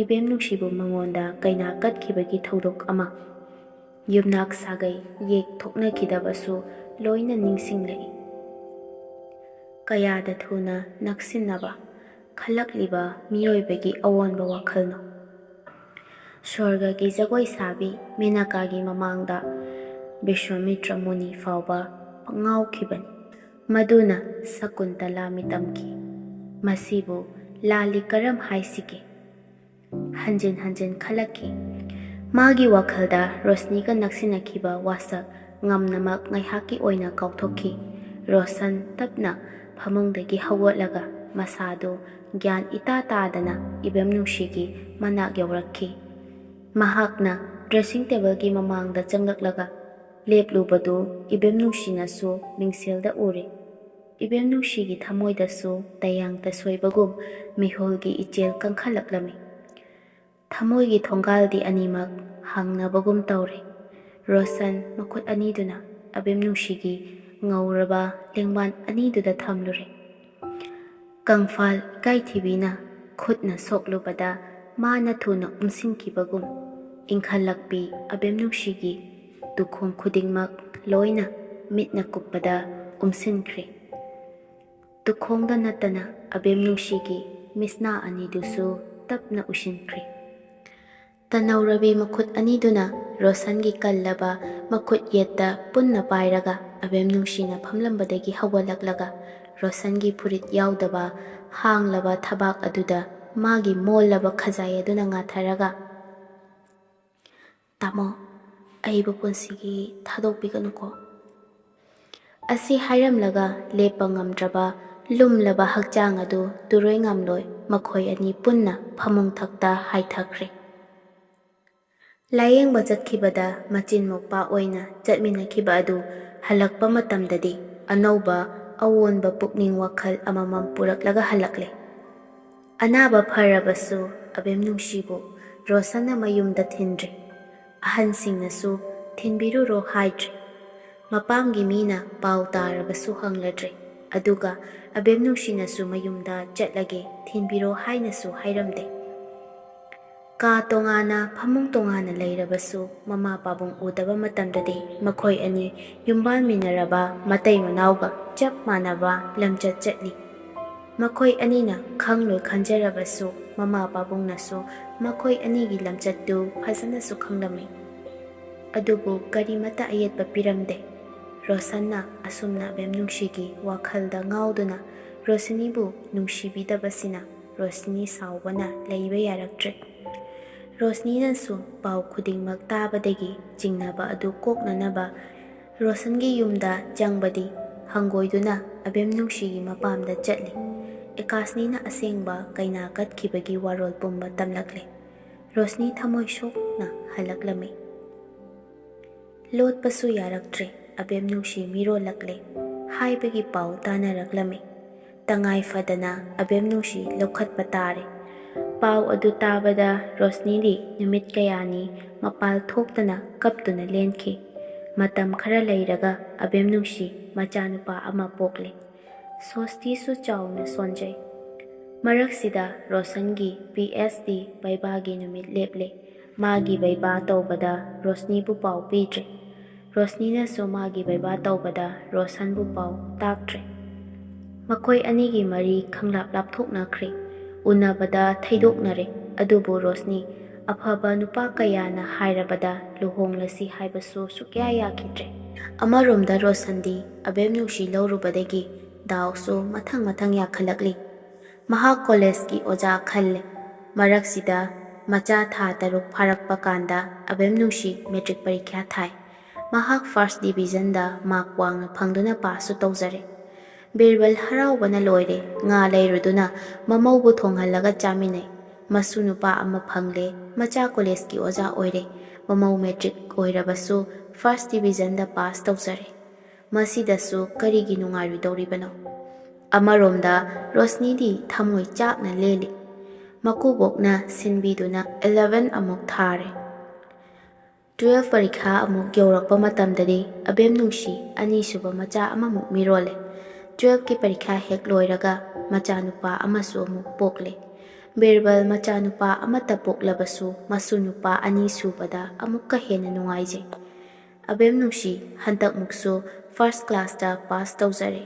ꯏꯕꯦꯝ ꯅꯨꯡꯁꯤꯕꯨ ꯃꯉꯣꯟꯗ ꯀꯩꯅꯥ ꯀꯠꯈꯤꯕꯒꯤ ꯊꯧꯗꯣꯛ ꯑꯃ꯫ ꯌꯨꯝꯅꯥꯛ ꯁꯥꯒꯩ ꯌꯦꯛ ꯊꯣꯛꯅꯈꯤꯗꯕꯁꯨ ꯂꯣꯏꯅ ꯅꯤꯡꯁꯤꯡꯂꯛꯏ꯫ ꯀꯌꯥꯗ ꯊꯨꯅ ꯅꯛꯁꯤꯟꯅꯕ ꯈꯜꯂꯛꯂꯤꯕ ꯃꯤꯑꯣꯏꯕꯒꯤ ꯑꯑꯣꯟꯕ ꯋꯥꯈꯜꯅꯣ? ꯁ꯭ꯋꯔꯒꯒꯤ ꯖꯒꯣꯏ ꯁꯥꯕꯤ ꯃꯦꯅꯀꯥꯒꯤ ꯃꯃꯥꯡꯗ ꯕꯤꯁ꯭ꯋꯥꯃꯤꯇ꯭ꯔ ꯃꯨꯅꯤ ꯐꯥꯎꯕ ꯉꯥꯎꯈꯤꯕꯅꯤ꯫ ꯃꯗꯨꯅ ꯁꯀꯨꯟꯇꯂꯥ ꯃꯤꯇꯝꯈꯤ꯫ ꯃꯁꯤꯕꯨ ꯂꯥꯜꯂꯤ ꯀꯔꯝ ꯍꯥꯏꯁꯤꯒꯦ? ꯍꯟꯖꯤꯟ ꯍꯟꯖꯤꯟ ꯈꯜꯂꯛꯈꯤ꯫ ꯃꯥꯒꯤ ꯋꯥꯈꯜꯗ ꯔꯣꯁꯅꯤꯒ ꯅꯛꯁꯤꯟꯅꯈꯤꯕ ꯋꯥꯁꯛ ꯉꯝꯅꯃꯛ ꯉꯥꯏꯍꯥꯛꯀꯤ ꯑꯣꯏꯅ ꯀꯥꯎꯊꯣꯛꯈꯤ꯫ ꯔꯣꯁꯟ ꯇꯞꯅ ꯐꯃꯨꯡꯗꯒꯤ ꯍꯧꯒꯠꯂꯒ ꯃꯁꯥꯗꯨ ꯒ꯭ꯌꯥꯟ ꯏꯇꯥ ꯇꯥꯗꯅ ꯏꯕꯦꯝ ꯅꯨꯡꯁꯤꯒꯤ ꯃꯅꯥꯛ ꯌꯧꯔꯛꯈꯤ꯫ ꯃꯍꯥꯛꯅ ꯗ꯭ꯔꯦꯁꯤꯡ ꯇꯦꯕꯜꯒꯤ ꯃꯃꯥꯡꯗ ꯆꯪꯂꯛꯂꯒ ꯂꯦꯞꯂꯨꯕꯗꯨ ꯏꯕꯦꯝ ꯅꯨꯡꯁꯤꯅꯁꯨ ꯃꯤꯡꯁꯦꯜꯗ ꯎꯔꯦ꯫ ꯏꯕꯦꯝ ꯅꯨꯡꯁꯤꯒꯤ ꯊꯃꯣꯏꯗꯁꯨ ꯇꯌꯥꯡ ꯇꯁꯣꯏꯕꯒꯨꯝ ꯃꯤꯍꯨꯜꯒꯤ ꯏꯆꯦꯜ ꯀꯪꯈꯠꯂꯛꯂꯝꯃꯤ꯫ ꯊꯃꯣꯏꯒꯤ ꯊꯣꯡꯒꯥꯜꯗꯤ ꯑꯅꯤꯃꯛ ꯍꯪꯅꯕꯒꯨꯝ ꯇꯧꯔꯦ꯫ ꯔꯣꯁꯟ ꯃꯈꯨꯠ ꯑꯅꯤꯗꯨꯅ ꯑꯕꯦꯝꯅꯨꯡꯁꯤꯒꯤ ꯉꯧꯔꯕ ꯂꯦꯡꯕꯥꯟ ꯑꯅꯤꯗꯨꯗ ꯊꯝꯂꯨꯔꯦ꯫ ꯀꯪꯐꯥꯜ ꯏꯀꯥꯏꯊꯤꯕꯤꯅ ꯈꯨꯠꯅ ꯁꯣꯛꯂꯨꯕꯗ ꯃꯥꯅ ꯊꯨꯅ ꯎꯝꯁꯤꯟꯈꯤꯕꯒꯨꯝ, ꯏꯪꯈꯠꯂꯛꯄꯤ ꯑꯕꯦꯝꯅꯨꯡꯁꯤꯒꯤ ꯇꯨꯈꯣꯡ ꯈꯨꯗꯤꯡꯃꯛ ꯂꯣꯏꯅ ꯃꯤꯠꯅ ꯀꯨꯞꯄꯗ ꯎꯝꯁꯤꯟꯈ꯭ꯔꯦ꯫ ꯇꯨꯈꯣꯡꯗ ꯅꯠꯇꯅ ꯑꯕꯦꯝꯅꯨꯡꯁꯤꯒꯤ ꯃꯤꯠꯁꯅꯥ ꯑꯅꯤꯗꯨꯁꯨ ꯇꯞꯅ ꯎꯏꯁꯤꯟꯈ꯭ꯔꯦ꯫ ꯇꯅꯧꯔꯕꯤ ꯃꯈꯨꯠ ꯑꯅꯤꯗꯨꯅ ꯔꯣꯁꯟꯒꯤ ꯀꯜꯂꯕ ꯃꯈꯨꯠ ꯌꯦꯠꯇ ꯄꯨꯟꯅ ꯄꯥꯏꯔꯒ ꯑꯕꯦꯝꯅꯨꯡꯁꯤꯅ ꯐꯝꯂꯝꯕꯗꯒꯤ ꯍꯧꯒꯠꯂꯛꯂꯒ ꯔꯣꯁꯟꯒꯤ ꯐꯨꯔꯤꯠ ꯌꯥꯎꯗꯕ ꯍꯥꯡꯂꯕ ꯊꯕꯥꯛ ꯑꯗꯨꯗ ꯃꯥꯒꯤ ꯃꯣꯜꯂꯕ ꯈꯖꯥꯏ ꯑꯗꯨꯅ ꯉꯥꯊꯔꯒ, "ꯇꯥꯃꯣ, ꯑꯩꯕꯨ ꯄꯨꯟꯁꯤꯒꯤ ꯊꯥꯗꯣꯛꯄꯤꯒꯅꯨꯀꯣ꯫" ꯑꯁꯤ ꯍꯥꯏꯔꯝꯂꯒ ꯂꯦꯞꯄ ꯉꯝꯗ꯭ꯔꯕ ꯂꯨꯝꯂꯕ ꯍꯛꯆꯥꯡ ꯑꯗꯨ ꯇꯨꯔꯣꯏ ꯉꯥꯝꯂꯣꯏ ꯃꯈꯣꯏ ꯑꯅꯤ ꯄꯨꯟꯅ ꯐꯃꯨꯡ ꯊꯛꯇ ꯍꯥꯏꯊꯈ꯭ꯔꯦ꯫ ꯂꯥꯌꯦꯡꯕ ꯆꯠꯈꯤꯕꯗ ꯃꯆꯤꯟ ꯃꯧꯄꯥ ꯑꯣꯏꯅ ꯆꯠꯃꯤꯟꯅꯈꯤꯕ ꯑꯗꯨ ꯍꯜꯂꯛꯄ ꯃꯇꯝꯗꯗꯤ ꯑꯅꯧꯕ ꯑꯑꯣꯟꯕ ꯄꯨꯛꯅꯤꯡ ꯋꯥꯈꯜ ꯑꯃꯃꯝ ꯄꯨꯔꯛꯂꯒ ꯍꯜꯂꯛꯂꯦ꯫ ꯑꯅꯥꯕ ꯐꯔꯕꯁꯨ ꯑꯕꯦꯝ ꯅꯨꯡꯁꯤꯕꯨ ꯔꯣꯁꯟꯅ ꯃꯌꯨꯝꯗ ꯊꯤꯟꯗ꯭ꯔꯦ꯫ ꯑꯍꯟꯁꯤꯡꯅꯁꯨ ꯊꯤꯟꯕꯤꯔꯨꯔꯣ ꯍꯥꯏꯗ꯭ꯔꯦ꯫ ꯃꯄꯥꯝꯒꯤ ꯃꯤꯅ ꯄꯥꯎ ꯇꯥꯔꯕꯁꯨ ꯍꯪꯂꯗ꯭ꯔꯦ꯫ ꯑꯗꯨꯒ ꯑꯕꯦꯝ ꯅꯨꯡꯁꯤꯅꯁꯨ ꯃꯌꯨꯝꯗ ꯆꯠꯂꯒꯦ ꯊꯤꯟꯕꯤꯔꯣ ꯍꯥꯏꯅꯁꯨ ꯍꯥꯏꯔꯝꯗꯦ꯫ ꯀꯥ ꯇꯣꯉꯥꯟꯅ, ꯐꯃꯨꯡ ꯇꯣꯉꯥꯟꯅ ꯂꯩꯔꯕꯁꯨ ꯃꯃꯥ ꯄꯥꯕꯨꯡ ꯎꯗꯕ ꯃꯇꯝꯗꯗꯤ ꯃꯈꯣꯏ ꯑꯅꯤ ꯌꯨꯝꯕꯥꯟꯃꯤꯟꯅꯔꯕ ꯃꯇꯩ ꯃꯅꯥꯎꯒ ꯆꯞ ꯃꯥꯟꯅꯕ ꯂꯝꯆꯠ ꯆꯠꯂꯤ꯫ ꯃꯈꯣꯏ ꯑꯅꯤꯅ ꯈꯪꯂꯣꯏ ꯈꯟꯖꯔꯕꯁꯨ ꯃꯃꯥ ꯄꯥꯕꯨꯡꯅꯁꯨ ꯃꯈꯣꯏ ꯑꯅꯤꯒꯤ ꯂꯝꯆꯠꯇꯨ ꯐꯖꯅꯁꯨ ꯈꯪꯂꯝꯃꯤ꯫ ꯑꯗꯨꯕꯨ ꯀꯔꯤꯃꯠꯇ ꯑꯌꯦꯠꯄ ꯄꯤꯔꯝꯗꯦ꯫ ꯔꯣꯁꯟꯅ ꯑꯁꯨꯝꯅ ꯑꯕꯦꯝ ꯅꯨꯡꯁꯤꯒꯤ ꯋꯥꯈꯜꯗ ꯉꯥꯎꯗꯨꯅ ꯔꯣꯁꯅꯤꯕꯨ ꯅꯨꯡꯁꯤꯕꯤꯗꯕꯁꯤꯅ ꯔꯣꯁꯅꯤ ꯁꯥꯎꯕꯅ ꯂꯩꯕ ꯌꯥꯔꯛꯇ꯭ꯔꯦ꯫ ꯔꯣꯁꯅꯤꯅꯁꯨ ꯄꯥꯎ ꯈꯨꯗꯤꯡꯃꯛ ꯇꯥꯕꯗꯒꯤ ꯆꯤꯡꯅꯕ ꯑꯗꯨ ꯀꯣꯛꯅꯅꯕ ꯔꯣꯁꯟꯒꯤ ꯌꯨꯝꯗ ꯆꯪꯕꯗꯤ ꯍꯪꯒꯣꯏꯗꯨꯅ ꯑꯕꯦꯝ ꯅꯨꯡꯁꯤꯒꯤ ꯃꯄꯥꯝꯗ ꯆꯠꯂꯤ꯫ ꯑꯦꯀꯥꯁꯅꯤꯅ ꯑꯁꯦꯡꯕ ꯀꯩꯅꯥ ꯀꯠꯈꯤꯕꯒꯤ ꯋꯥꯔꯣꯜ ꯄꯨꯝꯕ ꯇꯝꯂꯛꯂꯦ꯫ ꯔꯣꯁꯅꯤ ꯊꯃꯣꯏ ꯁꯣꯛꯅ ꯍꯜꯂꯛꯂꯝꯃꯤ꯫ ꯂꯣꯠꯄꯁꯨ ꯌꯥꯔꯛꯇ꯭ꯔꯦ꯫ ꯑꯕꯦꯝ ꯅꯨꯡꯁꯤ ꯃꯤꯔꯣꯜꯂꯛꯂꯦ ꯍꯥꯏꯕꯒꯤ ꯄꯥꯎ ꯇꯥꯅꯔꯛꯂꯝꯃꯤ꯫ ꯇꯉꯥꯏ ꯐꯗꯅ ꯑꯕꯦꯝ ꯅꯨꯡꯁꯤ ꯂꯧꯈꯠꯄ ꯇꯥꯔꯦ꯫ ꯄꯥꯎ ꯑꯗꯨ ꯇꯥꯕꯗ ꯔꯣꯁꯅꯤꯗꯤ ꯅꯨꯃꯤꯠ ꯀꯌꯥꯅꯤ ꯃꯄꯥꯜ ꯊꯣꯛꯇꯅ ꯀꯞꯇꯨꯅ ꯂꯦꯟꯈꯤ꯫ ꯃꯇꯝ ꯈꯔ ꯂꯩꯔꯒ ꯑꯕꯦꯝ ꯅꯨꯡꯁꯤ ꯃꯆꯥꯅꯨꯄꯥ ꯑꯃ ꯄꯣꯛꯂꯦ꯫ ꯁꯣꯁꯇꯤꯁꯨ ꯆꯥꯎꯅ ꯁꯣꯟꯖꯩ꯫ ꯃꯔꯛꯁꯤꯗ ꯔꯣꯁꯟꯒꯤ ꯄꯤ ꯑꯩꯆ ꯗꯤ ꯕꯩꯕꯥꯒꯤ ꯅꯨꯃꯤꯠ ꯂꯦꯞꯂꯦ꯫ ꯃꯥꯒꯤ ꯕꯩꯕꯥ ꯇꯧꯕꯗ ꯔꯣꯁꯅꯤꯕꯨ ꯄꯥꯎ ꯄꯤꯗ꯭ꯔꯦ꯫ ꯔꯣꯁꯅꯤꯅꯁꯨ ꯃꯥꯒꯤ ꯕꯩꯕꯥ ꯇꯧꯕꯗ ꯔꯣꯁꯟꯕꯨ ꯄꯥꯎ ꯇꯥꯛꯇ꯭ꯔꯦ꯫ ꯃꯈꯣꯏ ꯑꯅꯤꯒꯤ ꯃꯔꯤ ꯈꯪꯂꯥꯞ ꯂꯥꯞꯊꯣꯛꯅꯈ꯭ꯔꯦ꯫ ꯎꯅꯕꯗ ꯊꯩꯗꯣꯛꯅꯔꯦ꯫ ꯑꯗꯨꯕꯨ ꯔꯣꯁꯅꯤ ꯑꯐꯕ ꯅꯨꯄꯥ ꯀꯌꯥꯅ ꯍꯥꯏꯔꯕꯗ ꯂꯨꯍꯣꯡꯂꯁꯤ ꯍꯥꯏꯕꯁꯨ ꯁꯨꯛꯌꯥ ꯌꯥꯈꯤꯗ꯭ꯔꯦ꯫ ꯑꯃꯔꯣꯝꯗ ꯔꯣꯁꯟꯗꯤ ꯑꯕꯦꯝ ꯅꯨꯡꯁꯤ ꯂꯧꯔꯨꯕꯗꯒꯤ ꯗꯥꯎꯁꯨ ꯃꯊꯪ ꯃꯊꯪ ꯌꯥꯈꯠꯂꯛꯂꯤ꯫ ꯃꯍꯥꯛ ꯀꯣꯂꯦꯖꯀꯤ ꯑꯣꯖꯥ ꯈꯜꯂꯦ꯫ ꯃꯔꯛꯁꯤꯗ ꯃꯆꯥ ꯊꯥ ꯇꯔꯨꯛ ꯐꯥꯔꯛꯄ ꯀꯥꯟꯗ ꯑꯕꯦꯝ ꯅꯨꯡꯁꯤ ꯃꯦꯇ꯭ꯔꯤꯛ ꯄꯔꯤꯈ꯭ꯌꯥ ꯊꯥꯏ꯫ ꯃꯍꯥꯛ ꯐꯥꯔꯁ ꯗꯤꯕꯤꯖꯟꯗ ꯃꯥꯔꯛ ꯋꯥꯡꯅ ꯐꯪꯗꯨꯅ ꯄꯥꯁꯁꯨ ꯇꯧꯖꯔꯦ꯫ ꯕꯤꯔꯕꯜ ꯍꯔꯥꯎꯕꯅ ꯂꯣꯏꯔꯦ꯫ ꯉꯥ ꯂꯩꯔꯨꯗꯨꯅ ꯃꯃꯧꯕꯨ ꯊꯣꯡꯍꯜꯂꯒ ꯆꯥꯃꯤꯟꯅꯩ꯫ ꯃꯁꯨ ꯅꯨꯄꯥ ꯑꯃ ꯐꯪꯂꯦ꯫ ꯃꯆꯥ ꯀꯣꯂꯦꯖꯀꯤ ꯑꯣꯖꯥ ꯑꯣꯏꯔꯦ꯫ ꯃꯃꯧ ꯃꯦꯇ꯭ꯔꯤꯛ ꯑꯣꯏꯔꯕꯁꯨ ꯐꯥꯔꯁ ꯗꯤꯕꯤꯖꯟꯗ ꯄꯥꯁ ꯇꯧꯖꯔꯦ꯫ ꯃꯁꯤꯗꯁꯨ ꯀꯔꯤꯒꯤ ꯅꯨꯡꯉꯥꯏꯔꯣꯏꯗꯧꯔꯤꯕꯅꯣ? ꯑꯃꯔꯣꯝꯗ ꯔꯣꯁꯅꯤꯗꯤ ꯊꯃꯣꯏ ꯆꯥꯛꯅ ꯂꯦꯜꯂꯤ꯫ ꯃꯀꯨꯕꯣꯛꯅ ꯁꯤꯟꯕꯤꯗꯨꯅ ꯏꯂꯦꯚꯦꯟ ꯑꯃꯨꯛ ꯊꯥꯔꯦ꯫ ꯇꯨꯋꯦꯜꯐ ꯄꯔꯤꯈꯥ ꯑꯃꯨꯛ ꯌꯧꯔꯛꯄ ꯃꯇꯝꯗꯗꯤ ꯑꯕꯦꯝ ꯅꯨꯡꯁꯤ ꯑꯅꯤꯁꯨꯕ ꯃꯆꯥ ꯑꯃꯃꯨꯛ ꯃꯤꯔꯣꯜꯂꯦ꯫ ꯇꯨꯋꯦꯜꯐꯀꯤ ꯄꯔꯤꯈꯥ ꯍꯦꯛ ꯂꯣꯏꯔꯒ ꯃꯆꯥꯅꯨꯄꯥ ꯑꯃꯁꯨ ꯑꯃꯨꯛ ꯄꯣꯛꯂꯦ꯫ ꯕꯤꯔꯕꯜ ꯃꯆꯥꯅꯨꯄꯥ ꯑꯃꯠꯇ ꯄꯣꯛꯂꯕꯁꯨ ꯃꯁꯨ ꯅꯨꯄꯥ ꯑꯅꯤ ꯁꯨꯕꯗ ꯑꯃꯨꯛꯀ ꯍꯦꯟꯅ ꯅꯨꯡꯉꯥꯏꯖꯩ꯫ ꯑꯕꯦꯝ ꯅꯨꯡꯁꯤ ꯍꯟꯗꯛꯃꯨꯛꯁꯨ ꯐꯥꯔꯁ ꯀ꯭ꯂꯥꯁꯇ ꯄꯥꯁ ꯇꯧꯖꯔꯦ꯫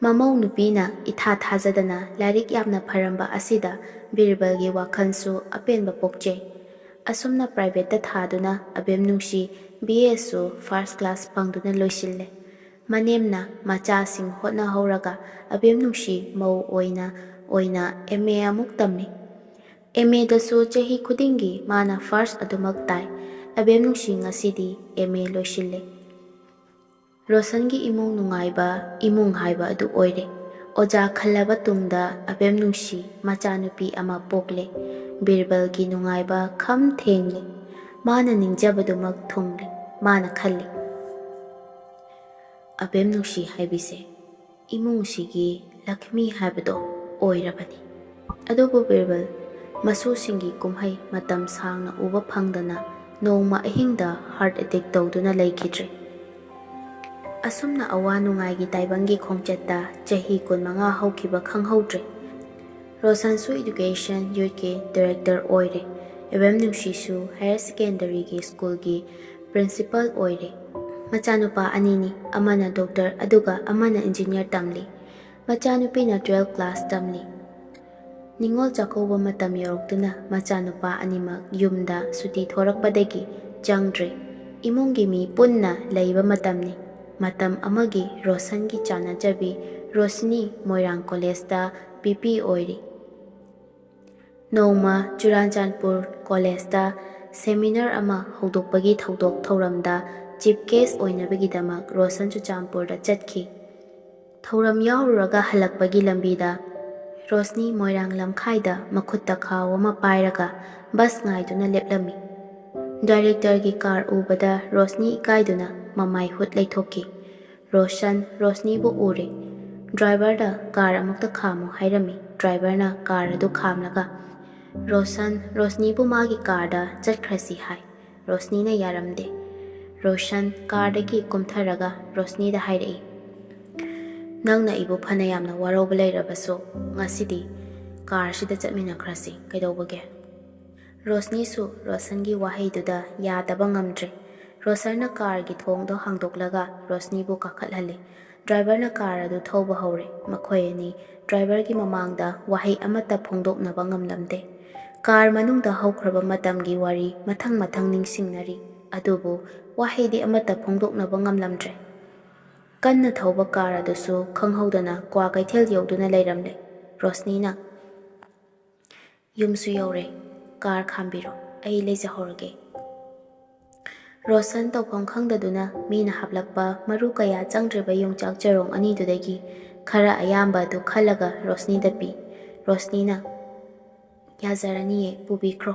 ꯃꯃꯧ ꯅꯨꯄꯤꯅ ꯏꯊꯥ ꯊꯥꯖꯗꯅ ꯂꯥꯏꯔꯤꯛ ꯌꯥꯝꯅ ꯐꯔꯝꯕ ꯑꯁꯤꯗ ꯕꯤꯔꯕꯜꯒꯤ ꯋꯥꯈꯜꯁꯨ ꯑꯄꯦꯟꯕ ꯄꯣꯛꯆꯩ꯫ ꯑꯁꯨꯝꯅ ꯄ꯭ꯔꯥꯏꯚꯦꯠꯇ ꯊꯥꯗꯨꯅ ꯑꯕꯦꯝ ꯅꯨꯡꯁꯤ ꯕꯤ ꯑꯦꯁꯨ ꯐꯥꯔꯁ ꯀ꯭ꯂꯥꯁ ꯐꯪꯗꯨꯅ ꯂꯣꯏꯁꯤꯜꯂꯦ꯫ ꯃꯅꯦꯝꯅ ꯃꯆꯥꯁꯤꯡ ꯍꯣꯠꯅꯍꯧꯔꯒ ꯑꯕꯦꯝ ꯅꯨꯡꯁꯤ ꯃꯧ ꯑꯣꯏꯅ ꯑꯣꯏꯅ ꯑꯦꯝ ꯑꯦ ꯑꯃꯨꯛ ꯇꯝꯃꯤ꯫ ꯑꯦꯝ ꯑꯦꯗꯁꯨ ꯆꯍꯤ ꯈꯨꯗꯤꯡꯒꯤ ꯃꯥꯅ ꯐꯥꯔꯁ ꯑꯗꯨꯃꯛ ꯇꯥꯏ꯫ ꯑꯕꯦꯝ ꯅꯨꯡꯁꯤ ꯉꯁꯤꯗꯤ ꯑꯦꯝ ꯑꯦ ꯂꯣꯏꯁꯤꯜꯂꯦ꯫ ꯔꯣꯁꯟꯒꯤ ꯏꯃꯨꯡ ꯅꯨꯡꯉꯥꯏꯕ ꯏꯃꯨꯡ ꯍꯥꯏꯕ ꯑꯗꯨ ꯑꯣꯏꯔꯦ꯫ ꯑꯣꯖꯥ ꯈꯜꯂꯕ ꯇꯨꯡꯗ ꯑꯕꯦꯝ ꯅꯨꯡꯁꯤ ꯃꯆꯥꯅꯨꯄꯤ ꯑꯃ ꯄꯣꯛꯂꯦ꯫ ꯕꯤꯔꯕꯜꯒꯤ ꯅꯨꯡꯉꯥꯏꯕ ꯈꯝ ꯊꯦꯡꯂꯦ꯫ ꯃꯥꯅ ꯅꯤꯡꯖꯕꯗꯨꯃꯛ ꯊꯨꯡꯂꯦ꯫ ꯃꯥꯅ ꯈꯜꯂꯤ, "ꯑꯕꯦꯝ ꯅꯨꯡꯁꯤ ꯍꯥꯏꯕꯤꯁꯦ ꯏꯃꯨꯡꯁꯤꯒꯤ ꯂꯛꯃꯤ ꯍꯥꯏꯕꯗꯣ ꯑꯣꯏꯔꯕꯅꯤ꯫ ꯑꯗꯨꯕꯨ ꯕꯤꯔꯕꯜ, ꯃꯁꯨꯁꯤꯡꯒꯤ ꯀꯨꯝꯍꯩ ꯃꯇꯝ ꯁꯥꯡꯅ ꯎꯕ ꯐꯪꯗꯅ ꯅꯣꯡꯃ ꯑꯍꯤꯡꯗ heart attack ꯇꯧꯗꯨꯅ ꯂꯩꯈꯤꯗ꯭ꯔꯦ꯫ ꯑꯁꯨꯝꯅ ꯑꯋꯥ ꯅꯨꯡꯉꯥꯏꯒꯤ ꯇꯥꯏꯕꯪꯒꯤ ꯈꯣꯡꯆꯠꯇ ꯆꯍꯤ ꯀꯨꯟꯃꯉꯥ ꯍꯧꯈꯤꯕ ꯈꯪꯍꯧꯗ꯭ꯔꯦ꯫ ꯔꯣꯁꯟꯁꯨ Education Youthꯀꯤ Director ꯑꯣꯏꯔꯦ꯫ ꯑꯦꯝ ꯑꯦꯝ ꯅꯨꯡꯁꯤꯁꯨ Higher Secondaryꯒꯤ schoolꯒꯤ principal ꯑꯣꯏꯔꯦ꯫ ꯃꯆꯥꯅꯨꯄꯥ ꯑꯅꯤꯅꯤ, ꯑꯃꯅ doctor ꯑꯗꯨꯒ ꯑꯃꯅ engineer ꯇꯝꯂꯤ꯫ ꯃꯆꯥꯅꯨꯄꯤꯅ twelve class ꯇꯝꯂꯤ꯫ Ningol Chakkouba ꯃꯇꯝ ꯌꯧꯔꯛꯇꯨꯅ ꯃꯆꯥꯅꯨꯄꯥ ꯑꯅꯤꯃꯛ ꯌꯨꯝꯗ ꯁꯨꯇꯤ ꯊꯣꯔꯛꯄꯗꯒꯤ ꯆꯪꯗ꯭ꯔꯦ꯫ ꯏꯃꯨꯡꯒꯤ ꯃꯤ ꯄꯨꯟꯅ ꯂꯩꯕ ꯃꯇꯝꯅꯤ꯫ ꯃꯇꯝ ꯑꯃꯒꯤ ꯔꯣꯁꯟꯒꯤ ꯆꯥꯟꯅꯖꯕꯤ ꯔꯣꯁꯅꯤ ꯃꯣꯏꯔꯥꯡ collegeꯇ ꯚꯤ ꯄꯤ ꯑꯣꯏꯔꯤ꯫ ꯅꯣꯡꯃ ꯆꯨꯔꯥꯆꯥꯟꯄꯨꯔ collegeꯇ seminar ꯑꯃ ꯍꯧꯗꯣꯛꯄꯒꯤ ꯊꯧꯗꯣꯛ ꯊꯧꯔꯝꯗ chief guest ꯑꯣꯏꯅꯕꯒꯤꯗꯃꯛ ꯔꯣꯁꯟ ꯆꯨꯔꯥꯆꯥꯟꯄꯨꯔꯗ ꯆꯠꯈꯤ꯫ ꯊꯧꯔꯝ ꯌꯥꯎꯔꯨꯔꯒ ꯍꯜꯂꯛꯄꯒꯤ ꯂꯝꯕꯤꯗ ꯔꯣꯁꯅꯤ ꯃꯣꯏꯔꯥꯡ ꯂꯝꯈꯥꯏꯗ ꯃꯈꯨꯠꯇ ꯈꯥꯎ ꯑꯃ ꯄꯥꯏꯔꯒ bus ꯉꯥꯏꯗꯨꯅ ꯂꯦꯞꯂꯝꯃꯤ꯫ Directorꯒꯤ car ꯎꯕꯗ ꯔꯣꯁꯅꯤ ꯏꯀꯥꯏꯗꯨꯅ ꯃꯃꯥꯏ ꯍꯨꯠ ꯂꯩꯊꯣꯛꯈꯤ꯫ ꯔꯣꯁꯟ ꯔꯣꯁꯅꯤꯕꯨ ꯎꯔꯦ꯫ Driverꯗ car ꯑꯃꯨꯛꯇ ꯈꯥꯝꯃꯨ ꯍꯥꯏꯔꯝꯃꯤ꯫ Driverꯅ car ꯑꯗꯨ ꯈꯥꯝꯂꯒ ꯔꯣꯁꯟ ꯔꯣꯁꯅꯤꯕꯨ ꯃꯥꯒꯤ carꯗ ꯆꯠꯈ꯭ꯔꯁꯤ ꯍꯥꯏ꯫ ꯔꯣꯁꯅꯤꯅ ꯌꯥꯔꯝꯗꯦ꯫ ꯔꯣꯁꯟ carꯗꯒꯤ ꯀꯨꯝꯊꯔꯒ ꯔꯣꯁꯅꯤꯗ ꯍꯥꯏꯔꯛꯏ, "ꯅꯪꯅ ꯑꯩꯕꯨ ꯐꯅ ꯌꯥꯝꯅ ꯋꯥꯔꯧꯕ ꯂꯩꯔꯕꯁꯨ, ꯉꯁꯤꯗꯤ carꯁꯤꯗ ꯆꯠꯃꯤꯟꯅꯈ꯭ꯔꯁꯤ꯫ ꯀꯩꯗꯧꯕꯒꯦ?" ꯔꯣꯁꯅꯤꯁꯨ ꯔꯣꯁꯟꯒꯤ ꯋꯥꯍꯩꯗꯨꯗ ꯌꯥꯗꯕ ꯉꯝꯗ꯭ꯔꯦ꯫ ꯔꯣꯁꯟꯅ carꯒꯤ ꯊꯣꯡꯗꯣ ꯍꯥꯡꯗꯣꯛꯂꯒ ꯔꯣꯁꯅꯤꯕꯨ ꯀꯥꯈꯠꯍꯜꯂꯤ꯫ Driverꯅ car ꯑꯗꯨ ꯊꯧꯕ ꯍꯧꯔꯦ꯫ ꯃꯈꯣꯏ ꯑꯅꯤ driverꯒꯤ ꯃꯃꯥꯡꯗ ꯋꯥꯍꯩ ꯑꯃꯠꯇ ꯐꯣꯡꯗꯣꯛꯅꯕ ꯉꯝꯂꯝꯗꯦ꯫ Car ꯃꯅꯨꯡꯗ ꯍꯧꯈ꯭ꯔꯕ ꯃꯇꯝꯒꯤ ꯋꯥꯔꯤ ꯃꯊꯪ ꯃꯊꯪ ꯅꯤꯡꯁꯤꯡꯅꯔꯤ꯫ ꯑꯗꯨꯕꯨ ꯋꯥꯍꯩꯗꯤ ꯑꯃꯠꯇ ꯐꯣꯡꯗꯣꯛꯅꯕ ꯉꯝꯂꯝꯗ꯭ꯔꯦ꯫ ꯀꯟꯅ ꯊꯧꯕ car ꯑꯗꯨꯁꯨ ꯈꯪꯍꯧꯗꯅ ꯀ꯭ꯋꯥꯀꯩꯊꯦꯜ ꯌꯧꯗꯨꯅ ꯂꯩꯔꯝꯂꯦ꯫ ꯔꯣꯁꯅꯤꯅ, "ꯌꯨꯝꯁꯨ ꯌꯧꯔꯦ, car ꯈꯥꯝꯕꯤꯔꯣ, ꯑꯩ ꯂꯩꯖꯍꯧꯔꯒꯦ꯫" ꯔꯣꯁꯟ ꯇꯧꯐꯝ ꯈꯪꯗꯗꯨꯅ ꯃꯤꯅ ꯍꯥꯞꯂꯛꯄ ꯃꯔꯨ ꯀꯌꯥ ꯆꯪꯗ꯭ꯔꯤꯕ ꯌꯣꯡꯆꯥꯛ ꯆꯔꯣꯡ ꯑꯅꯤꯗꯨꯗꯒꯤ ꯈꯔ ꯑꯌꯥꯝꯕ ꯑꯗꯨ ꯈꯜꯂꯒ ꯔꯣꯁꯅꯤꯗ ꯄꯤ꯫ ꯔꯣꯁꯅꯤꯅ, "ꯌꯥꯖꯔꯅꯤꯌꯦ, ꯄꯨꯕꯤꯈ꯭ꯔꯣ꯫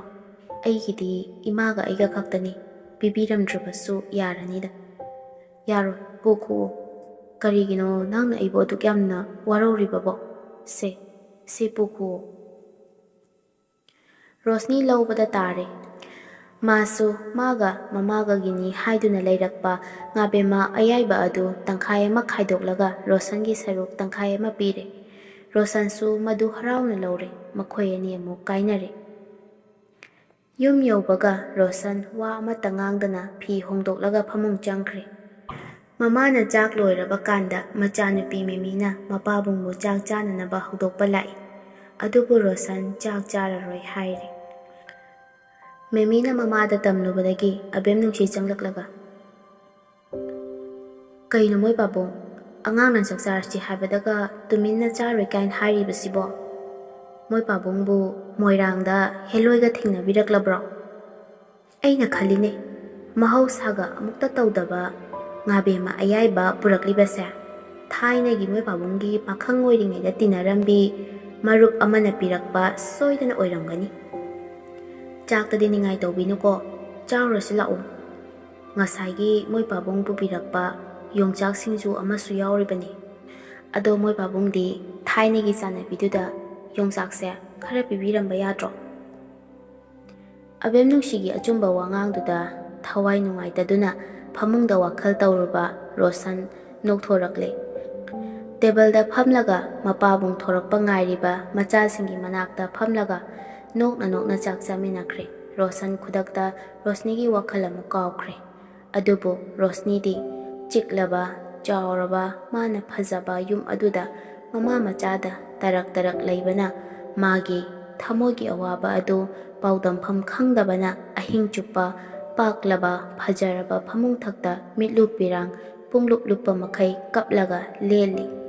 ꯑꯩꯒꯤꯗꯤ ꯏꯃꯥꯒ ꯑꯩꯒ ꯈꯛꯇꯅꯤ, ꯄꯤꯕꯤꯔꯝꯗ꯭ꯔꯕꯁꯨ ꯌꯥꯔꯅꯤꯗ꯫" "ꯌꯥꯔꯣꯏ, ꯄꯨꯈꯣꯛꯑꯣ꯫ ꯀꯔꯤꯒꯤꯅꯣ ꯅꯪꯅ ꯑꯩꯕꯨ ꯑꯗꯨꯛ ꯌꯥꯝꯅ ꯋꯥꯔꯧꯔꯤꯕꯕꯣ? ꯁꯦ, ꯁꯦ ꯄꯨꯈꯣꯛꯑꯣ꯫" ꯔꯣꯁꯅꯤ ꯂꯧꯕꯗ ꯇꯥꯔꯦ꯫ ꯃꯥꯁꯨ ꯃꯥꯒ ꯃꯃꯥꯒꯒꯤꯅꯤ ꯍꯥꯏꯗꯨꯅ ꯂꯩꯔꯛꯄ ꯉꯥꯕꯦꯝꯃ ꯑꯌꯥꯏꯕ ꯑꯗꯨ ꯇꯪꯈꯥꯏ ꯑꯃ ꯈꯥꯏꯗꯣꯛꯂꯒ ꯔꯣꯁꯟꯒꯤ ꯁꯔꯨꯛ ꯇꯪꯈꯥꯏ ꯑꯃ ꯄꯤꯔꯦ꯫ ꯔꯣꯁꯟꯁꯨ ꯃꯗꯨ ꯍꯔꯥꯎꯅ ꯂꯧꯔꯦ꯫ ꯃꯈꯣꯏ ꯑꯅꯤ ꯑꯃꯨꯛ ꯀꯥꯏꯅꯔꯦ꯫ ꯌꯨꯝ ꯌꯧꯕꯒ ꯔꯣꯁꯟ ꯋꯥ ꯑꯃꯠꯇ ꯉꯥꯡꯗꯅ ꯐꯤ ꯍꯣꯡꯗꯣꯛꯂꯒ ꯐꯃꯨꯡ ꯆꯪꯈ꯭ꯔꯦ꯫ ꯃꯃꯥꯅ ꯆꯥꯛ ꯂꯣꯏꯔꯕ ꯀꯥꯟꯗ ꯃꯆꯥꯅꯨꯄꯤ ꯃꯦꯃꯤꯅ ꯃꯄꯥꯕꯨꯡꯕꯨ ꯆꯥꯛ ꯆꯥꯅꯅꯕ ꯍꯧꯗꯣꯛꯄ ꯂꯥꯛꯏ꯫ ꯑꯗꯨꯕꯨ ꯔꯣꯁꯟ ꯆꯥꯛ ꯆꯥꯔꯔꯣꯏ ꯍꯥꯏꯔꯦ꯫ ꯃꯦꯃꯤꯅ ꯃꯃꯥꯗ ꯇꯝꯂꯨꯕꯗꯒꯤ ꯑꯕꯦꯝ ꯅꯨꯡꯁꯤ ꯆꯪꯂꯛꯂꯒ, "ꯀꯩꯅꯣ ꯃꯣꯏ ꯄꯥꯕꯨꯡ? ꯑꯉꯥꯡꯅ ꯆꯥꯛ ꯆꯥꯔꯁꯤ ꯍꯥꯏꯕꯗꯒ ꯇꯨꯃꯤꯟꯅ ꯆꯥꯔꯣꯏ ꯀꯥꯏꯅ ꯍꯥꯏꯔꯤꯕꯁꯤꯕꯣ? ꯃꯣꯏ ꯄꯥꯕꯨꯡꯕꯨ ꯃꯣꯏꯔꯥꯡꯗ ꯍꯦꯂꯣꯏꯒ ꯊꯦꯡꯅꯕꯤꯔꯛꯂꯕ꯭ꯔꯣ?" ꯑꯩꯅ ꯈꯜꯂꯤꯅꯦ, ꯃꯍꯧꯁꯥꯒ ꯑꯃꯨꯛꯇ ꯇꯧꯗꯕ ꯉꯥꯕꯦꯝꯃ ꯑꯌꯥꯏꯕ ꯄꯨꯔꯛꯂꯤꯕꯁꯦ ꯊꯥꯏꯅꯒꯤ ꯃꯣꯏ ꯄꯥꯕꯨꯡꯒꯤ ꯄꯥꯈꯪ ꯑꯣꯏꯔꯤꯉꯩꯗ ꯇꯤꯟꯅꯔꯝꯕꯤ ꯃꯔꯨꯞ ꯑꯃꯅ ꯄꯤꯔꯛꯄ ꯁꯣꯏꯗꯅ ꯑꯣꯏꯔꯝꯒꯅꯤ꯫ ꯆꯥꯛꯇꯗꯤ ꯅꯤꯡꯉꯥꯏ ꯇꯧꯕꯤꯅꯨꯀꯣ, ꯆꯥꯎꯔꯁꯤ ꯂꯥꯛꯎ꯫ ꯉꯁꯥꯏꯒꯤ ꯃꯣꯏ ꯄꯥꯕꯨꯡ ꯄꯨꯕꯤꯔꯛꯄ ꯌꯣꯡꯆꯥꯛ ꯁꯤꯡꯖꯨ ꯑꯃꯁꯨ ꯌꯥꯎꯔꯤꯕꯅꯤ꯫ ꯑꯗꯣ ꯃꯣꯏ ꯄꯥꯕꯨꯡꯗꯤ ꯊꯥꯏꯅꯒꯤ ꯆꯥꯅꯕꯤꯗꯨꯗ ꯌꯣꯡꯆꯥꯛꯁꯦ ꯈꯔ ꯄꯤꯕꯤꯔꯝꯕ ꯌꯥꯗ꯭ꯔꯣ? ꯑꯕꯦꯝ ꯅꯨꯡꯁꯤꯒꯤ ꯑꯆꯨꯝꯕ ꯋꯥꯉꯥꯡꯗꯨꯗ ꯊꯋꯥꯏ ꯅꯨꯡꯉꯥꯏꯇꯗꯨꯅ ꯐꯃꯨꯡꯗ ꯋꯥꯈꯜ ꯇꯧꯔꯨꯕ ꯔꯣꯁꯟ ꯅꯣꯛꯊꯣꯔꯛꯂꯦ꯫ ꯇꯦꯕꯜꯗ ꯐꯝꯂꯒ ꯃꯄꯥꯕꯨꯡ ꯊꯣꯔꯛꯄ ꯉꯥꯏꯔꯤꯕ ꯃꯆꯥꯁꯤꯡꯒꯤ ꯃꯅꯥꯛꯇ ꯐꯝꯂꯒ ꯅꯣꯛꯅ ꯅꯣꯛꯅ ꯆꯥꯛ ꯆꯥꯃꯤꯟꯅꯈ꯭ꯔꯦ꯫ ꯔꯣꯁꯟ ꯈꯨꯗꯛꯇ ꯔꯣꯁꯅꯤꯒꯤ ꯋꯥꯈꯜ ꯑꯃꯨꯛ ꯀꯥꯎꯈ꯭ꯔꯦ꯫ ꯑꯗꯨꯕꯨ ꯔꯣꯁꯅꯤꯗꯤ ꯆꯤꯛꯂꯕ, ꯆꯥꯎꯔꯕ, ꯃꯥꯅ ꯐꯖꯕ ꯌꯨꯝ ꯑꯗꯨꯗ ꯃꯃꯥ ꯃꯆꯥꯗ ꯇꯔꯛ ꯇꯔꯛ ꯂꯩꯕꯅ ꯃꯥꯒꯤ ꯊꯃꯣꯏꯒꯤ ꯑꯋꯥꯕ ꯑꯗꯨ ꯄꯥꯎꯗꯝꯐꯝ ꯈꯪꯗꯕꯅ ꯑꯍꯤꯡ ꯆꯨꯞꯄ ꯄꯥꯛꯂꯕ ꯐꯖꯔꯕ ꯐꯃꯨꯡꯊꯛꯇ ꯃꯤꯠꯂꯨ ꯄꯤꯔꯥꯡ ꯄꯨꯡꯂꯨꯞ ꯂꯨꯞꯄ ꯃꯈꯩ ꯀꯞꯂꯒ ꯂꯦꯜꯂꯤ꯫